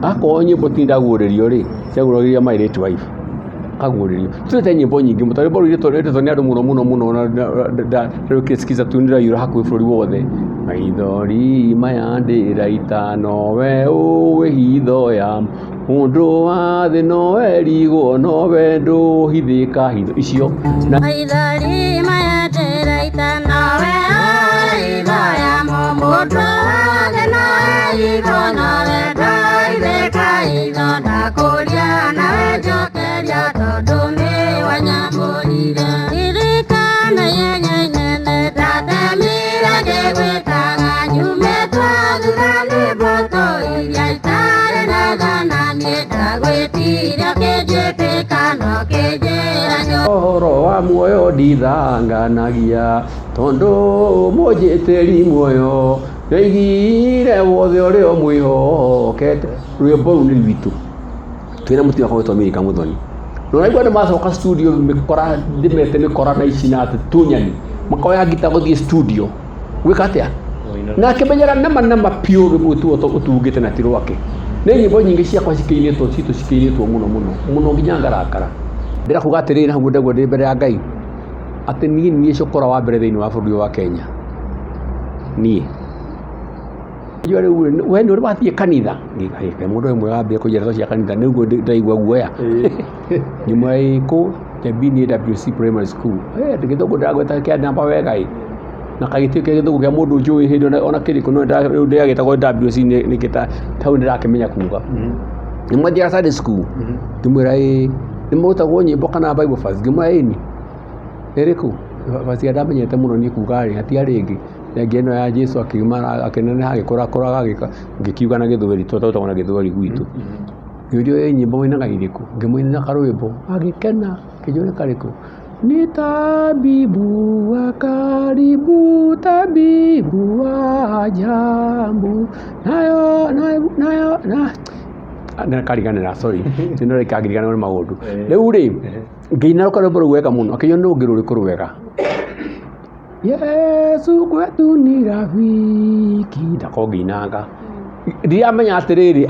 Akorwo nyĩmbo ti ndaguũrĩrio rĩ, ciaguũragĩrio my late wife akaguũrĩrio. Twĩte nyĩmbo nyingĩ mũno, ta rwĩmbo rũinĩtwo rwendetwo nĩ andũ mũno mũno mũno na rũkĩsikiza tu nĩrwaiyũra hakuhĩ bũrũri wothe. Maithori maya ndĩraita nowe ũĩ hitho ya mũndũ wa thĩ nowe rigwo nowe ndũhithĩka hitho icio. Na Maithori maya ndĩraita nowe ũĩ hitho ya mũndũ wa thĩ nowe rigwo nowe ndũhithĩka hitho ndakũria nawe njokeria tondũ nĩ wanyamũrire. Ririkana ihenya inene ndatemire ngĩgwĩtaga nyumĩtwo thutha nĩ mbũtũ iria itarĩ na tha na niĩ ndagwĩtire ũkĩnjĩtĩka na ũkĩnjĩra njũ ũhoro wa muoyo ndithanganagia tondũ mũnjĩtĩri muoyo nĩaigire wothe ũrĩa ũmwĩhokete. Rwĩmbo rũu nĩ rwitũ twĩna mũtumia wakwa wĩtwo Milika Muthoni. Na ũraigua andũ macoka studio mĩkora ndĩmete mĩkora na ici na atĩ tunyani makoya ngita gũthiĩ studio gwĩka atĩa na akĩmenyaga nama nama piũ rwĩmbo rũu ũtungĩte na ti rwake. Nĩ nyĩmbo nyingĩ ciakwa cikĩinĩtwo citũ cikĩinĩtwo mũno mũno mũno nginya ngarakara. Ndĩrakuga atĩrĩrĩ na hau ndaigua ndĩ mbere ya Ngai atĩ niĩ nĩ niĩ cũkũra wa mbere thĩinĩ wa bũrũri ũyũ wa Kenya. Niĩ. Rĩu we nĩ ũrĩ wathiĩ kanitha? Mũndũ ũyũ mwega ambia kũnjĩra ndeto cia kanitha nĩguo ndĩraigua guoya. Nyuma ĩkũ? Njabini AWC Primary School. Gĩthũngũ ndĩragweta kĩa namba wega ĩ. Na kagĩtuĩke gĩthũngũ kĩa mũndũ njũĩ hĩndĩ ona kĩrĩkũ no rĩu ndĩragĩtagwo WC nĩkĩ hau nĩndĩrakĩmenya kuga. Nĩ mwathiaga Sunday school? Ngĩmwĩra ĩĩ. Nĩ mũrutagwo nyĩmbo kana Bible verse? Ngĩmwĩra ĩni. Ĩrĩkũ? Verse ĩrĩa ndamenyete mũno niĩ kuga rĩ hatiarĩ ĩngĩ thengia ĩno ya Jesu akĩgimara akĩneneha agĩkũrakũraga agĩka ngĩkiuga na gĩthweri tondũ twarutagwo na gĩthweri gwitũ. Ngĩũrio ĩ nyĩmbo mũinaga irĩkũ? Ngĩmũinĩra karwĩmbo agĩkena akĩnjũria nĩ karĩkũ? Ni tabibu wa karibu, tabibu wa ajabu, nayo nayo nayo na nĩkariganĩra sorry nĩ ndĩrakĩriganĩrwo nĩ maũndũ. Rĩu rĩ ngĩina karwĩmbo rũu wega mũno akĩnjũria nĩ rũngĩ rũrĩkũ rwega. Yesu kwetu ni rafiki ndakorwo ngĩinanga. Ndiramenya atĩrĩrĩ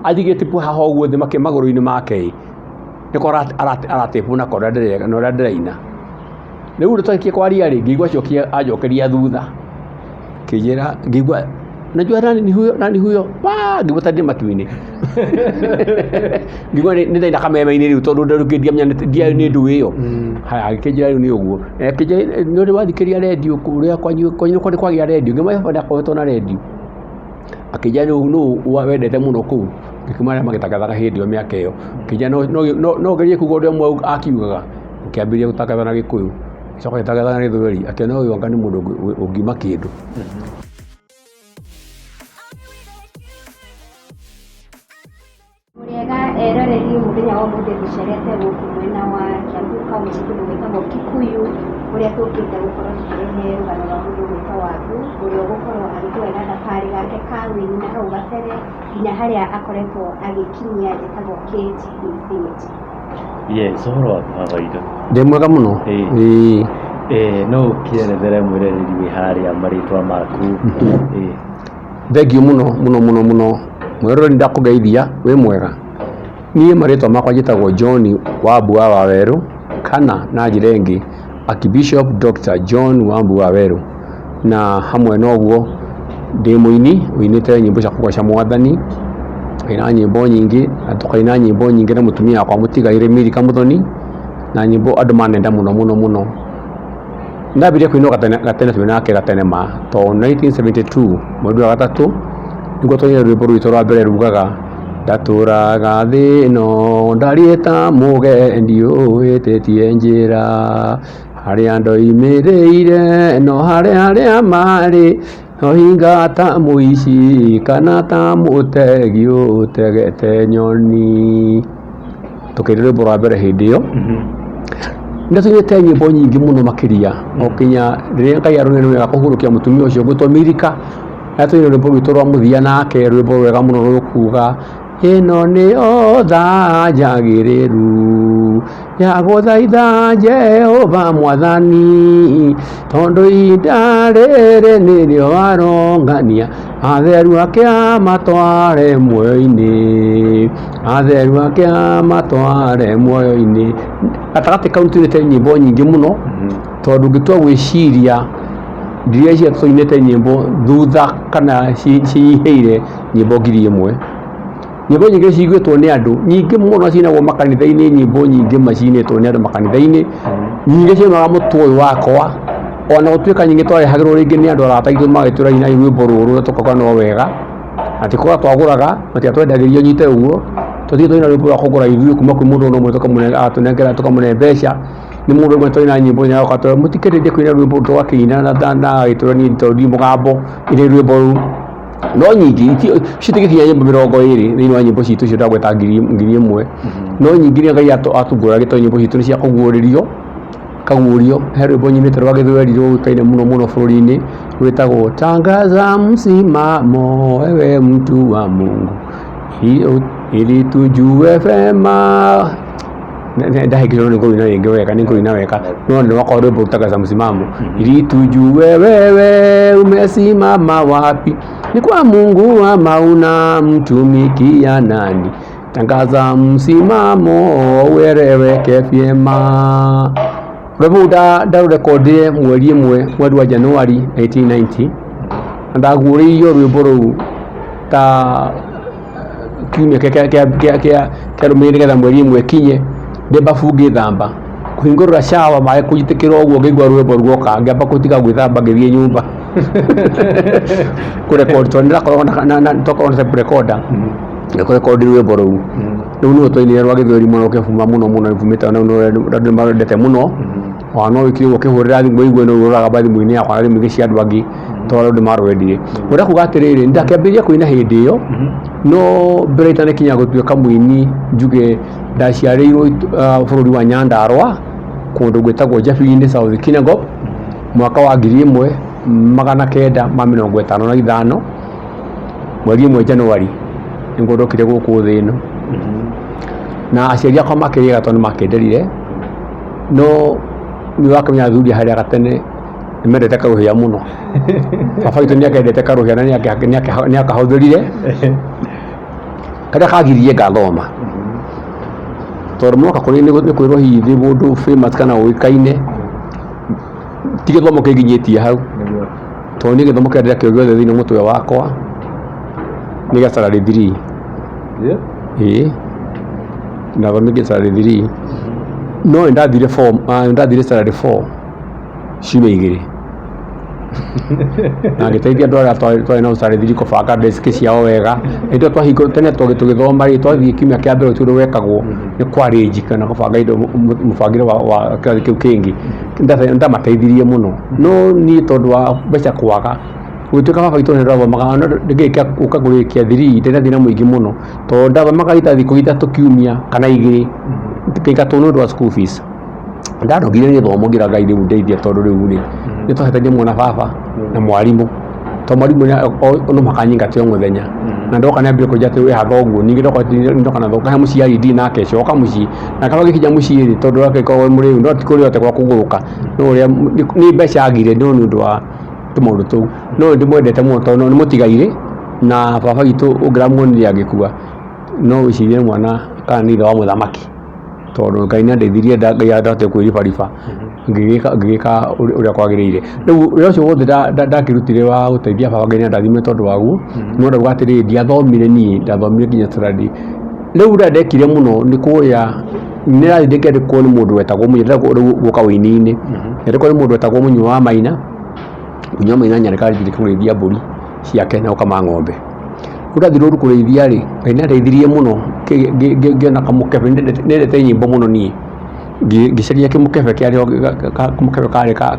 athigĩte haha ũguo thĩ magũrũ-inĩ make ĩ nĩko aratĩbwo nako na ũrĩa ndĩraina. Rĩu twarĩkia kwaria rĩ ngĩigua acokia anjokeria thutha akĩnjĩra ngĩigua unajua nani ni huyo nani huyo ngĩigua ta ndĩ matu-inĩ. Ngĩigua nĩ ndaina kameme-inĩ rĩu tondũ ndiamenya ndiarĩ nĩ ndũ ĩyo. Haya agĩkĩnjĩra rĩu nĩ ũguo. Akĩnjĩra nĩ ũrĩ wathikĩrĩria rendio kũrĩa kwanyu kwanyu nĩ kwagĩa rendio? Ngĩmwĩra baba ndakoretwo na rendio. Akĩnjĩra nũ wendete mũno kũu? Ngĩkĩmwĩra arĩa magĩtangathaga hĩndĩ ĩyo mĩaka ĩyo. Akĩnjĩra no ũgerie kuga ũndũ ũmwe akiugaga. Ngĩkĩambĩrĩria gũtangatha na Gĩkũyũ, ngĩcoka ngĩtangatha na Gĩthweri, akĩona ũyũ anga nĩ mũndũ ũngiuma kĩndũ. Mũrĩega eroreri mũthenya wa ũmũthĩ tũcerete gũkũ mwena wa Kiambu kaunti kũndũ gwĩtagwo Kikuyu kũrĩa tũkĩte gũkorwo tũkĩrehe rũgano rwa mũndũ ũgwĩtwo Wambu ũrĩa ũgũkorwo agĩtũhe gathabarĩ gake ka ũini na hau gabere nginya harĩa akoretwo agĩkinyia. Njĩtagwo Kate Infinity. Yes, ũhoro waku haha itũ? Ndĩ mwega mũno. Ĩĩ. Ĩĩ. No ũkĩerethere mwĩroreri wĩ harĩa marĩtwa maku? Ĩĩ. Thengiũ mũno mũno mũno mũno mwĩroreri ndakũgeithia wĩ mwega. Niĩ marĩtwa makwa njĩtagwo John Wambua Wawerũ kana na njĩra ĩngĩ Archbishop Dr. John Wambua Wawerũ. Na hamwe na ũguo ndĩ mũini ũinĩte nyĩmbo cia kũgoca mwathani, ngaina nyĩmbo nyingĩ na tũkaina nyĩmbo nyingĩ na mũtumia wakwa mũtigairĩ Milika Mũthoni, na nyĩmbo andũ manenda mũno mũno mũno. Ndambirie kũina gatene twĩ nake gatene ma, tondũ 1972 mweri wa gatatũ nĩguo twainire rwĩmbo rwitũ rwa mbere rugaga, ndatũraga thĩ ĩno ndariĩ ta mũgendi ũhĩtĩtie njĩra, harĩa ndoimĩrĩire no harĩa arĩa marĩ, no hinga ta mũici kana ta mũtegi ũtegete nyoni. Tũkĩina rwĩmbo rwa mbere hĩndĩ ĩyo. Nĩ tũinĩte nyĩmbo nyingĩ mũno makĩria o kinya rĩrĩa Ngai arũmire nĩ wega kũhurũkia mũtumia ũcio ũgwĩtwo Milika, nĩ twainire rwĩmbo rwitũ rwa mũthia nake rwĩmbo rwega mũno rũkuga ĩno nĩyo thaa njagĩrĩru. Yagũthaitha Jehova Mwathani, tondũ ihinda rĩrĩ nĩrĩo arongania atheru ake amatware muoyo-inĩ, atheru ake amatware muoyo-inĩ. Gatagatĩ kau nĩtũinĩte nyĩmbo nyingĩ mũno, tondũ ũngĩtua gwĩciria ndireciria tũinĩte nyĩmbo thutha kana cinyihĩire nyĩmbo 1000. Nyĩmbo nyingĩ ciguĩtwo nĩ andũ, nyingĩ mũno cinagwo makanitha-inĩ, nyĩmbo nyingĩ ma cinĩtwo nĩ andũ makanitha-inĩ, nyingĩ ciaumaga mũtwe ũyũ wakwa, ona gũtuĩka nyingĩ twarehagĩrwo rĩngĩ nĩ andũ arata aitũ magagĩtwĩra inai rwĩmbo rũrũ na tũkauga no wega, na ti kũgũra twagũraga, matiatwendagĩria ũnyite ũguo, twathiĩ twaina rwĩmbo rwa kũgũra ithuĩ kuma kwĩ mũndũ ũmwe tũkamũne agatũnengera tũkamũne mbeca, nĩ mũndũ ũmwe twaina nyĩmbo nĩ agoka atwĩra mũtikĩrĩtie kũina rwĩmbo rũrũ tũgakĩina na agagĩtwĩra niĩ tondũ ndirĩ mũgambo inai rwĩmbo rũu. No nyingĩ citigĩkinya nyĩmbo 20 thĩinĩ wa nyĩmbo citũ icio ndagweta 1000, no nyingĩ iria Ngai atungũragia tondũ nyĩmbo citũ nĩ cia kũguũrĩrio, kaguũrio, he rwĩmbo nyinĩte rwa gĩthweri rũĩkaine mũno mũno bũrũri-inĩ rwĩtagwo tangaza msimamo ewe mtu wa Mungu ili tujue vema. Ndahĩngĩcwo nĩ kũina rĩngĩ wega, nĩ kũina wega no nĩ rwakorwo rwĩmbo tangaza msimamo ili tujue wewe umesimama wapi, ni kwa Mungu ama unamtumikia nani, tangaza msimamo ueleweke vyema. Rwĩmbo rũu ndarũrekondire mweri ĩmwe mweri wa Januari 1990 na ndaguũrĩirio rwĩmbo rũu ta kiumia kĩarũmĩrĩire nĩgetha mweri ĩmwe ĩkinye ndĩ babu ngĩthamba kũhingũrĩra shower maĩ kũitĩkĩra ũguo ngĩigua rwĩmbo ruoka ngĩamba gũtiga gwĩthamba ngĩthiĩ nyũmba kũrekondi tondũ nĩndĩrakoragwo twakoragwo na tape recorder ngĩrekondi rwĩmbo rũu. Rĩu nĩruo twainire rwa gĩthweri mũno rũkĩbuma mũno mũno rũbumĩte na andũ nĩmarwendete mũno, ona no wĩkire ũguo ũkĩhũrĩra thimũ ũigue no ũragamba thimũ-inĩ yakwa na thimũ ingĩ cia andũ angĩ tondũ andũ nĩmarwendire. Ngwenda kuga atĩrĩrĩ, ndakĩambĩrĩria kũina hĩndĩ ĩyo, no mbere itanakinya gũtuĩka mũini njuge ndaciarĩirwo bũrũri wa Nyandarua kũndũ gwĩtagwo Njabi-inĩ South Kinangop mwaka wa 1955 mweri ĩmwe Januari nĩguo ndokire gũkũ thĩ ĩno. Na aciari akwa makĩrĩ ega tondũ nĩmakĩnderire, no nĩ ũrakĩmenya athuri a harĩa gatene nĩ mendete karũhĩa mũno. Baba witũ nĩ akendete karũhĩa na nĩ akahũthĩrire, karĩa kagiririe ngathoma. Tondũ mwoka kũrĩ nĩ kwĩrwo hihi ndĩ mũndũ famous kana ũĩkaine, ti gĩthomo kĩnginyĩtie hau, tondũ niĩ gĩthomo kĩrĩa ndĩrakĩo gĩothe thĩinĩ wa mũtwe wakwa nĩ gĩa standard 3. Ĩĩ, ndathomithia standard 3 no nĩ ndathire form, nĩ ndathire standard 4 ciumia igĩrĩ na ngĩteithia andũ arĩa twarĩ nao standard 3 kũbanga desk ciao wega. Hĩndĩ ĩyo twahingũra tene tũgĩthoma rĩ, twathiĩ kiumia kĩa mbere gũtirĩ ũndũ wekagwo, nĩ kũ arrange kana kũbanga indo mũbangĩre wa kĩrathi kĩu kĩngĩ. Ndamateithirie mũno, no niĩ tondũ wa mbeca kwaga, gũgĩtuĩka baba witũ nĩ ndathomaga no ngĩrĩkia gũka kũrĩkia 3 ndĩ na thĩna mũingĩ mũno, tondũ ndathomaga either thikũ ithatũ kiumia kana igĩrĩ, ngĩingatwo nĩ ũndũ wa school fees. Ndanogire nĩ gĩthomo ngĩra Ngai rĩu ndeithia tondũ rĩu rĩ, nĩ twahĩtania mũno na baba na mwarimũ, tondũ mwarimũ no mũhaka anyingate o mũthenya, na ndoka nĩ ambire kũnjĩra atĩ wĩ haha thoguo, ningĩ ndoka na thoguo, he mũciari ndirĩ nake coka mũciĩ, na kaba ngĩkinya mũciĩ rĩ, tondũ angĩkorwo wĩ mũrĩu no ti kũrĩa ũhotete gwa kũgũrũka, no ũrĩa nĩ mbeca agire no nĩ ũndũ wa tũmaũndũ tũu, no nĩ ndĩmwendete mũno tondũ nĩ mũtigairĩ, na baba witũ ũngĩramuonire agĩkua, no wĩcirie mwana kana nĩ ithe wa mũthamaki, tondũ Ngai nĩ andeithirie Ngai ndahotire kwĩribariba, ngĩgĩka ũrĩa kwagĩrĩire. Rĩu wĩra ũcio wothe ndakĩrutire wa gũteithia baba Ngai nĩ andathimire tondũ waguo, no ndauga atĩrĩrĩ ndiathomire niĩ, ndathomire nginya standard. Rĩu ũrĩa ndekire mũno nĩ kũrĩa nĩ ndathiĩ ngĩandĩkwo nĩ mũndũ wetagwo Mũnyua, ndĩrenda rĩu gũka ũini-inĩ, ngĩandĩkwo nĩ mũndũ wetagwo Mũnyua wa Maina, Mũnyua wa Maina anyandĩkaga ndirĩ kũrĩithia mbũri ciake na gũkama ng'ombe. Rĩu ndathiĩ rũru kũrĩithia rĩ, Ngai nĩ andeithirie mũno ngĩona kamũkebe, nĩendete nyĩmbo mũno niĩ, ngĩcaria kĩmũkebe kĩarĩ ho, kamũkebe karĩ ka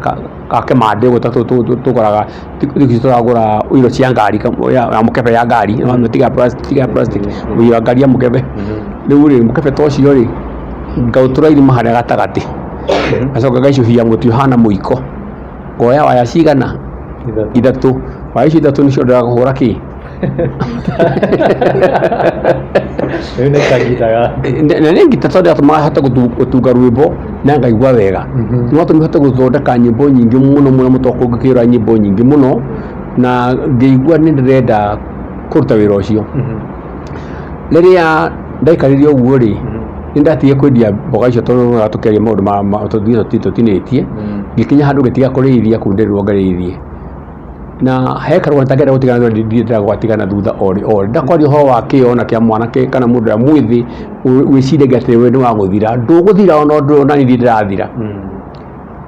kĩmandĩ ũguo ta tũtũ tũgũraga thikũ ici tũragũra oil cia ngari ya mũkebe ya ngari, tiga ya plastic, oil ya ngari ya mũkebe. Rĩu rĩ, mũkebe ta ũcio rĩ, ngaũtũra irima harĩa gatagatĩ, ngacoka ngaicũhia mũtĩ ũhana mũiko, ngoya waya cigana? Ithatũ. Waya icio ithatũ nĩcio ndĩraga kũhũra kĩ? Rĩu nĩ kagita ga Na nĩ ngita tondũ yatũmaga hote gũtunga rwĩmbo na ngaigua wega. Nĩ watũmire hote gũthondeka nyĩmbo nyingĩ mũno mũno mũtoko ngĩkĩra nyĩmbo nyingĩ mũno na ngĩigua nĩ ndĩrenda kũruta wĩra ũcio. Rĩrĩa ndaikarire ũguo rĩ, nĩ ndatigire kwendia mboga icio tondũ tũkĩaria maũndũ ma tũthiĩ tũtinĩtie. Ngĩkinya handũ ngĩtiga kũrĩithia kũu ndĩrirwo ngarĩithie. Na he karũgano itangĩenda gũtigana no ndirĩ gwatigana thutha orĩ orĩ. Ndakwaria ũhoro wa kĩo na kĩa mwanake kana mũndũ ũrĩa mwĩthĩ wĩciragia atĩ we nĩ wa gũthira. Ndũgũthira ona ũndũ ona niĩ ndĩrathira.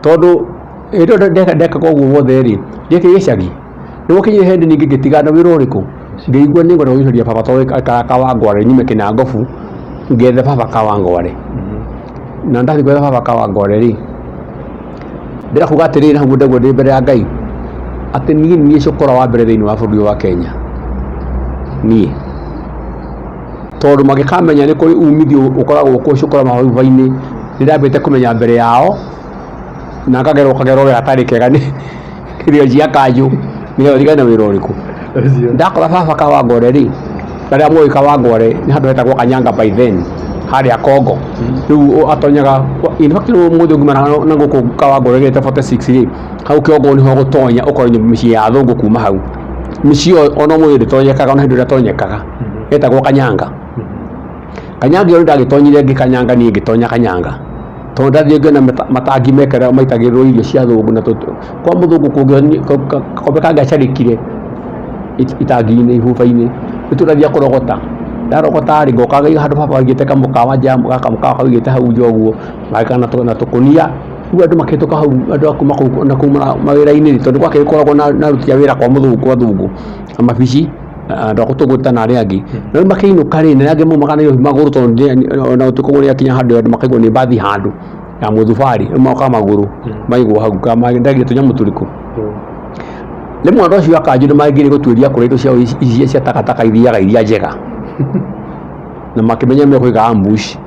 Tondũ hĩndĩ ĩyo ndekaga ũguo wothe rĩ, ndiekire gĩcagi. Nĩ gwakinyire hĩndĩ ningĩ ngĩtigana na wĩra ũrĩkũ, ngĩigua nĩ ngwenda gũcokeria baba tondũ aikaraga Kawangware nyume Kĩnangobu ngethe baba Kawangware. Na ndathiĩ gwetha baba Kawangware rĩ, ndĩrakuga atĩrĩrĩ hau ndaigua ndĩ mbere ya Ngai, atĩ niĩ nĩ niĩ cũkũra wa mbere thĩinĩ wa bũrũri ũyũ wa Kenya. Niĩ. Tondũ mangĩkamenya nĩ kũrĩ umithio ũkoragwo kũu cũkũra mabaibũ-inĩ, nĩ ndambĩte kũmenya mbere yao, na ngagerwo kagero gatarĩ kega nĩ irio cia kanjũ nĩgetha ndigane na wĩra ũrĩkũ. Ndakora baba Kawangware rĩ, arĩa moĩ Kawangware nĩ handũ hetagwo Kanyanga by then harĩa Kongo. Rĩu atonyaga, in fact ũmũthĩ ũngiuma na gũkũ Kawangware ũgĩte 46 rĩ, hau kĩongo nĩho ũgũtonya ũkore mĩciĩ ya athũngũ kuma hau. Mĩciĩ ĩyo ona ũmũthĩ ndĩtonyekaga ona hĩndĩ ĩrĩa ĩtonyekaga, ĩtagwo Kanyanga. Kanyanga ĩyo nĩndagĩtonyire ngĩkanyanga niĩ ngĩtonya Kanyanga. Tondũ ndathiĩ ngĩona matangi mekĩra maitagĩrĩrwo irio cia athũngũ na kwa mũthũngũ gakombe kangĩacarĩkire itangi-inĩ ibuba-inĩ, nĩ tũrathiĩ kũrogota, ndarogota rĩ, ngoka ngaiga handũ baba aigĩte kamũkawa nja gakamũkawa aigĩte hau nja ũguo, na tũkũnia, rĩu andũ makĩhĩtũka hau andũ a kuma kũu na kũu mawĩra-inĩ rĩ, tondũ gwakĩkoragwo na aruti a wĩra kwa mũthũngũ kwa athũngũ, na mabici, andũ a gũtũgũta na arĩa angĩ. Na rĩu makĩinũka rĩ, na arĩa angĩ maumaga Nairobi magũrũ tondũ ona ũtukũ ũrĩa handũ andũ makaigua nĩ mbathi handũ ya mũthubarĩ, rĩu mokaga magũrũ maigwo hau, ndagia tũnyamũ tũrĩkũ. Rĩmwe andũ acio a kanjũ nĩ mangĩrĩ gũtuĩria kũrĩa indo ciao ici cia takataka ithiaga iria njega, na makĩmenya mekũiga ambush.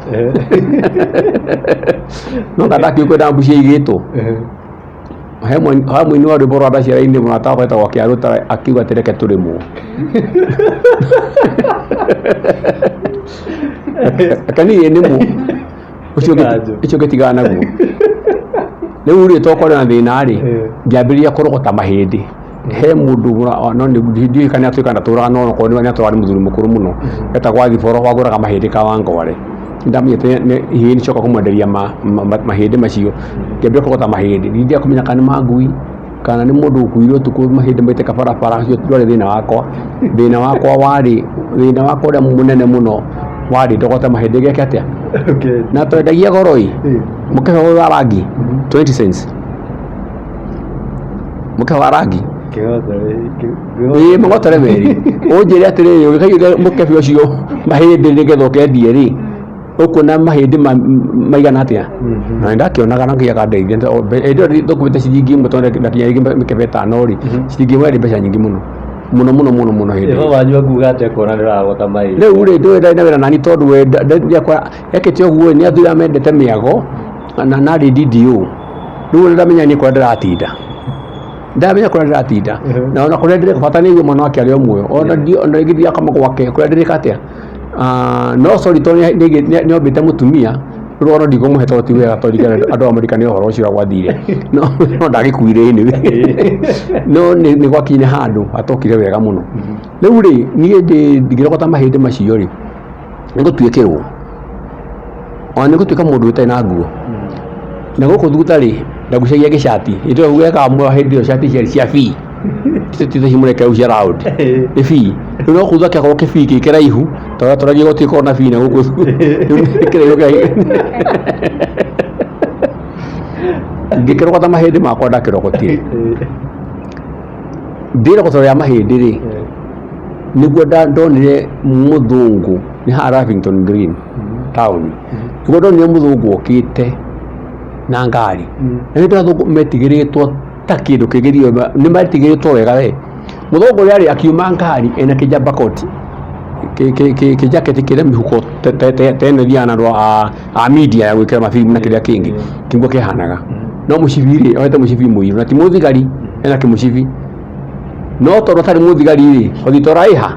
No anga ndakĩũĩ kwenda ambush ĩigĩtwo. He mũini wa rwĩmbo rwa ndaciarainĩ mũrata wakwa etagwo Kĩarũtara akiuga atĩ reke tũrĩmwo. Reke niĩ nĩmwo. Ũcio ũngĩtigana naguo. Rĩu rĩ to kwarĩ na thĩna rĩ, ngĩambĩrĩria kũrogota mahĩndĩ. He mũndũ no ndiũĩ kana nĩatuĩka ndatũraga no okorwo nĩatũraga nĩ mũthuri mũkũrũ mũno, etagwo Athiboro wagũraga mahĩndĩ Kawangware. Nĩndamenyete hihi nĩcoka kũmwenderia mahĩndĩ macio, ngĩambia kũrogota mahĩndĩ. Ndingĩenda kũmenya kana nĩ ma ngui kana nĩ mũndũ ũkuire ũtukũ mahĩndĩ maitĩka barabara, ũcio ndwarĩ thĩna wakwa. Thĩna wakwa warĩ, thĩna wakwa ũrĩa mũnene mũno warĩ ndogote mahĩndĩ ngeke atĩa? Na twendagia goro ĩ, mũkebe ũyũ wa rangi 20 cents. Mũkebe wa rangi ĩĩ mũgotore merĩ. Ũnjĩre atĩrĩrĩ, ũngĩkaigĩrĩra mũkebe ũcio mahĩndĩ nĩgetha ũkendie rĩ, ũkuona mahĩndĩ maigana atĩa? Na nĩndakĩonaga na Ngai akandeithia. Hĩndĩ ĩyo ndũkuĩte ciringi ĩmwe tondũ ndakinya rĩngĩ mĩkebe ĩtano rĩ, ciringi ĩmwe yarĩ mbeca nyingĩ mũno mũno mũno mũno mũno hĩndĩ ĩyo. Wanyu akuga atĩa kuona nĩ ũragota mahĩndĩ? Rĩu rĩ, ndũĩ ndarĩ na wĩra nani tondũ we ekĩte ũguo nĩ athuri arĩa mendete mĩago na narĩ DDO. Rĩu ndamenya niĩ kũrĩa ndĩratinda. Ndamenya kũrĩa ndĩratinda. Na ona kũrĩa ndĩreka bata nĩ aigue mwana wake arĩ o muoyo. Ona rĩngĩ ndiakoma gwake kũrĩa ndĩrĩka atĩa. No sorry tondũ nĩ ombĩte mũtumia, rũgano ndikũmũhe tondũ ti wega tondũ ndingĩenda andũ a maririkane ũhoro ũcio ũrĩa gwathire. No ndagĩkuire anyway. No nĩ gwakinyire handũ hatokire wega mũno. Rĩu rĩ, niĩ ngĩrogota mahĩndĩ macio rĩ, nĩ gũtuĩkĩrwo. Ona nĩ gũtuĩka mũndũ ũtarĩ na nguo. Na gũkũ thutha rĩ, ndagucagia gĩcati. Hĩndĩ ĩyo wekaga mũno hĩndĩ ĩyo cati ciarĩ cia bii. Ti ici mũrekera rĩu cia round. Nĩ bii. Rĩu no thutha kĩakorwo kĩbii gĩ kĩraihu, tondũ tũragia gũtikoragwo na bii na gũkũ thutha. Rĩu nĩ kĩraihu Ngĩkĩrogota mahĩndĩ makwa ndakĩrogotire. Ndĩrogota rĩa mahĩndĩ rĩ, nĩguo ndonire mũthũngũ, nĩ haha Lavington Green taũni. Nĩguo ndonire mũthũngũ okĩte na ngari. Na hĩndĩ ĩyo athũngũ metigĩrĩtwo ta kĩndũ kĩngĩ nĩ metigĩrĩtwo wega we. Mũthũngũ ũrĩa rĩ, akiuma ngari ena kĩjamba koti, kĩjaketi kĩna mĩhuko ta ĩno ĩthiaga na andũ a media ya gwĩkĩra mafilm na kĩrĩa kĩngĩ, tiguo kĩhanaga. No mũcibi rĩ, ohete mũcibi mũirũ na ti mũthigari, ena kĩmũcibi. No tondũ atarĩ mũthigari rĩ, hothitora ĩha?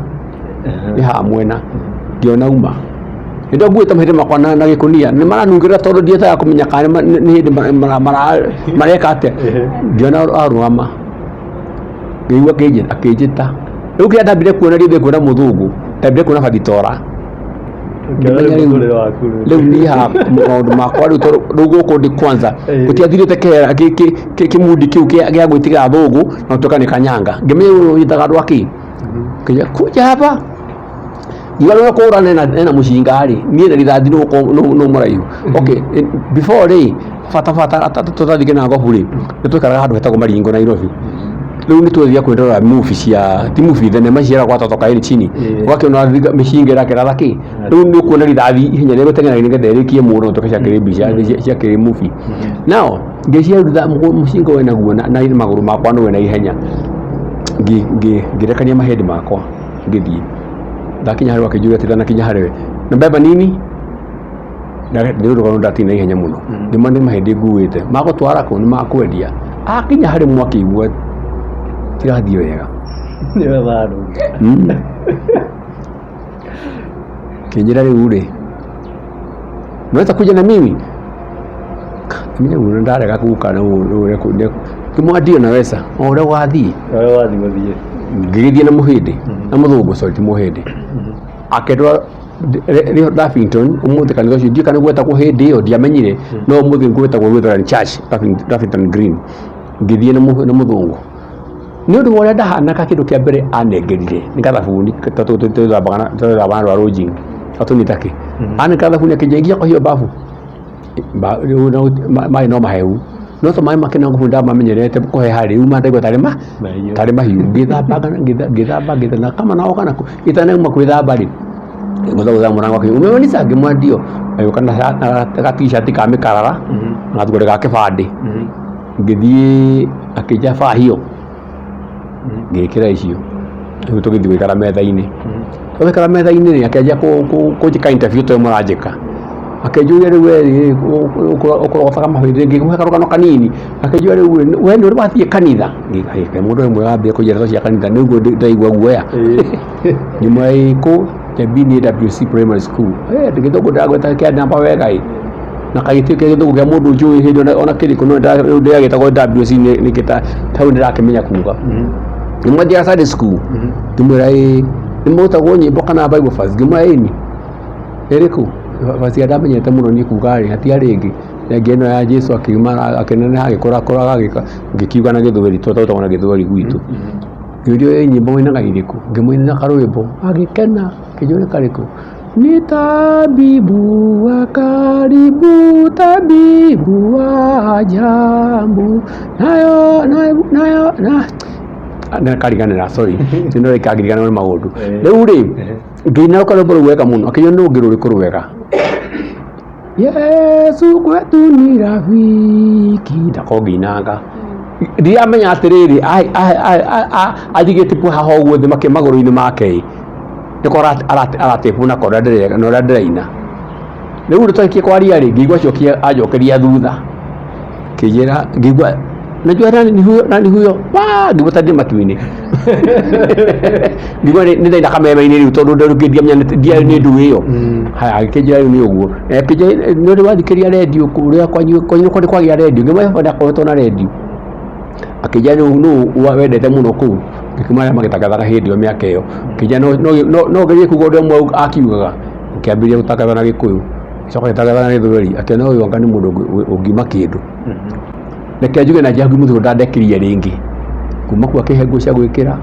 Ĩ haha mwena. Ngĩona uma. Hĩndĩ ĩyo nguĩte mahĩndĩ makwa na gĩkũnia nĩ maranungĩra tondũ ndiendaga kũmenya kana nĩ hĩndĩ mareka atĩa. Ngĩona arũgama, ngĩigua akĩnjĩta. Rĩu kĩrĩa ndambire kuona rĩngĩ kuona mũthũngũ, ndambire kuona bathitora. Ngĩmenya rĩu rĩu niĩ haha maũndũ makwa rĩu tondũ rĩu gũkũ ndĩ kwanza gũtiathirĩte kĩhera kĩmundi kĩu gĩa gwĩtigĩra athũngũ na gũtuĩka nĩ kanyanga. Ngĩmenya rĩu ũnyitaga andũ akĩ kĩnya kuja hapa ngiuga rĩu kũra nena mũcinga rĩ, niĩ na rithathi nũ mũraihu. Okay, before rĩ, bata bata tũtathiĩ Kĩnangobu rĩ, nĩ twaikaraga handũ hetagwo Maringo Nairobi. Rĩu nĩ twathiaga kwĩrorera movie cia ti movie, thenema cia kwa Toto Kaini chini. Ũgakĩona mĩcinga ĩrakĩratha kĩ. Rĩu nĩ ũkuona rithathi ihenya rĩa gũteng'era nĩgetha ĩrĩkie mũndũ na ĩtuĩke ciakĩrĩ mbica ciakĩrĩ movie. Now ngĩciria mũcinga wĩna guo na magũrũ makwa nĩ wĩna ihenya. Ngĩrekania mahĩndĩ makwa ngĩthiĩ. Ndakinya harĩ we akĩnjũria atĩrĩ, ndanakinya harĩ we, nabeba nini? Nĩ ũndũ korwo ndatinda na ihenya mũno. Ngĩmwĩra nĩ mahĩndĩ nguĩte, magũtwara kũ? Nĩ makwendia. Akinya harĩ mwaki akĩigua tirathiĩ wega. Nĩwe warũnga. Akĩnjĩra rĩu rĩ, unaweza kuja na mimi? Ngĩmenya rĩu ndarega gũka ngĩmwĩra ndio naweza, o ũrĩa ũgathiĩ. Ũrĩa wathiĩ gũthiĩ. Ngĩgĩthiĩ na mũhĩndĩ, na mũthũngũ sorry ti mũhĩndĩ. Akĩndwara Lavington, ũmũthĩ kanitha ũcio ndiũĩ kana gwetagwo hĩndĩ ĩyo ndiamenyire, no ũmũthĩ gwĩtagwo Lutheran Church Lavington Green. Ngĩthiĩ na mũthũngũ. Nĩ ũndũ wa ũrĩa ndahanaga kĩndũ kĩa mbere anengerire nĩ gathabuni twethambaga na rwa rũnjing gatũnita kĩ. Anengera thabuni akĩnjĩra ingia kwa hiyo bafu. Maĩ no mahehu no to maĩ ma Kĩnangobu ndamamenyerete kũheha rĩ, rĩu ndaigua tarĩ tarĩ mahiũ. Ngĩthamba ngĩthamba ngĩthamba na kama naoga na itanauma kwĩthamba rĩ, ngũtha mũrango akĩuga umemaliza? Ngĩmwĩra ndio. Agĩũka na ga t-shirt ka mĩkarara na gathugware ga kĩbandĩ. Ngĩthiĩ akĩnjĩra vaa hiyo, ngĩkĩra icio. Rĩu tũgĩthiĩ gũikara metha-inĩ. Twaikara metha-inĩ rĩ, akĩanjia kũnjĩka interview ta ũrĩa mũranjĩka. Akĩnjũria rĩu we rĩ, ũkũrogotaga mahĩndĩ, ngĩmũhe karũgano kanini. Akĩnjũria rĩu we nĩ ũrĩ wathiĩ kanitha? Ngĩka mũndũ ũyũ mwega ambia kũnjĩra ndeto cia kanitha nĩguo ndaigua guoya. Ngĩmwĩra ĩĩ kũ Njabini AWC Primary School. Gĩthũngũ ndĩragweta kĩa namba wega ĩ. Na kagĩtuĩka gĩthũngũ kĩa mũndũ njũĩ hĩndĩ ona kĩrĩkũ no rĩu ndĩragĩtagwo WC nĩkĩ ta hau ndĩrakĩmenya kuga. Ngĩmwĩra Sunday school. Ngĩmwĩra ĩĩ. Nĩ mũrutagwo nyĩmbo kana Bible verse? Ngĩmwĩra ĩni. Ĩrĩkũ? Verse ĩrĩa ndamenyete mũno niĩ kuga rĩ, hatiarĩ ĩngĩ. Thengia ĩno ya Jesu akiuma akĩneneha agĩkũrakũraga agĩka ngĩkiuga na gĩthweri tondũ twarutagwo na gĩthweri gwitũ. Ngĩũrio ĩ nyĩmbo mũinaga irĩkũ? Ngĩmũinĩra karwĩmbo agĩkena akĩnjũria nĩ karĩkũ? Ni tabibu wa karibu, tabibu wa ajabu, nayo nayo nayo na kariganĩra sorry nĩ kangiriganĩrwo nĩ maũndũ. Rĩu rĩ ngĩina karwĩmbo rũu wega mũno akĩnjũria nĩ rũngĩ rũrĩkũ rwega. Yesu kwetu ni rafiki ndakorwo ngĩinanga. Ndiramenya atĩrĩrĩ anjigĩte haha ũguo thĩ magũrũ-inĩ make ĩ nĩko aratĩbwo nako na ũrĩa ndĩraina. Rĩu twarĩkia kwaria rĩ, ngĩigua acokia anjokeria thutha akĩnjĩra ngĩigua najua nani huyo nani huyo waa ngĩigua ta ndĩ matu-inĩ. Ngĩigua nĩ ndaina kameme-inĩ rĩu tondũ ndiamenya ndiarĩ nĩ ndũ ĩyo. Haya agĩkĩnjĩra rĩu nĩ ũguo. Akĩnjĩra nĩ ũrĩ wathikĩrĩria rendio kũrĩa kwanyu kwanyu nĩ kwagĩa rendio? Ngĩmwĩra baba ndakoretwo na rendio. Akĩnjĩra nũ wendete mũno kũu? Ngĩkĩmwĩra arĩa magĩtangathaga hĩndĩ ĩyo mĩaka ĩyo. Akĩnjĩra no ũgerie kuga ũndũ ũmwe akiugaga. Ngĩkĩambĩrĩria gũtangatha na Gĩkũyũ, ngĩcoka ngĩtangatha na Gĩthweri. Akĩona ũyũ anga nĩ mũndũ ũngiuma kĩndũ. Reke njuge na njĩra mũthũngũ ndandekirie rĩngĩ. Kuma kũu akĩhe nguo cia gwĩkĩra,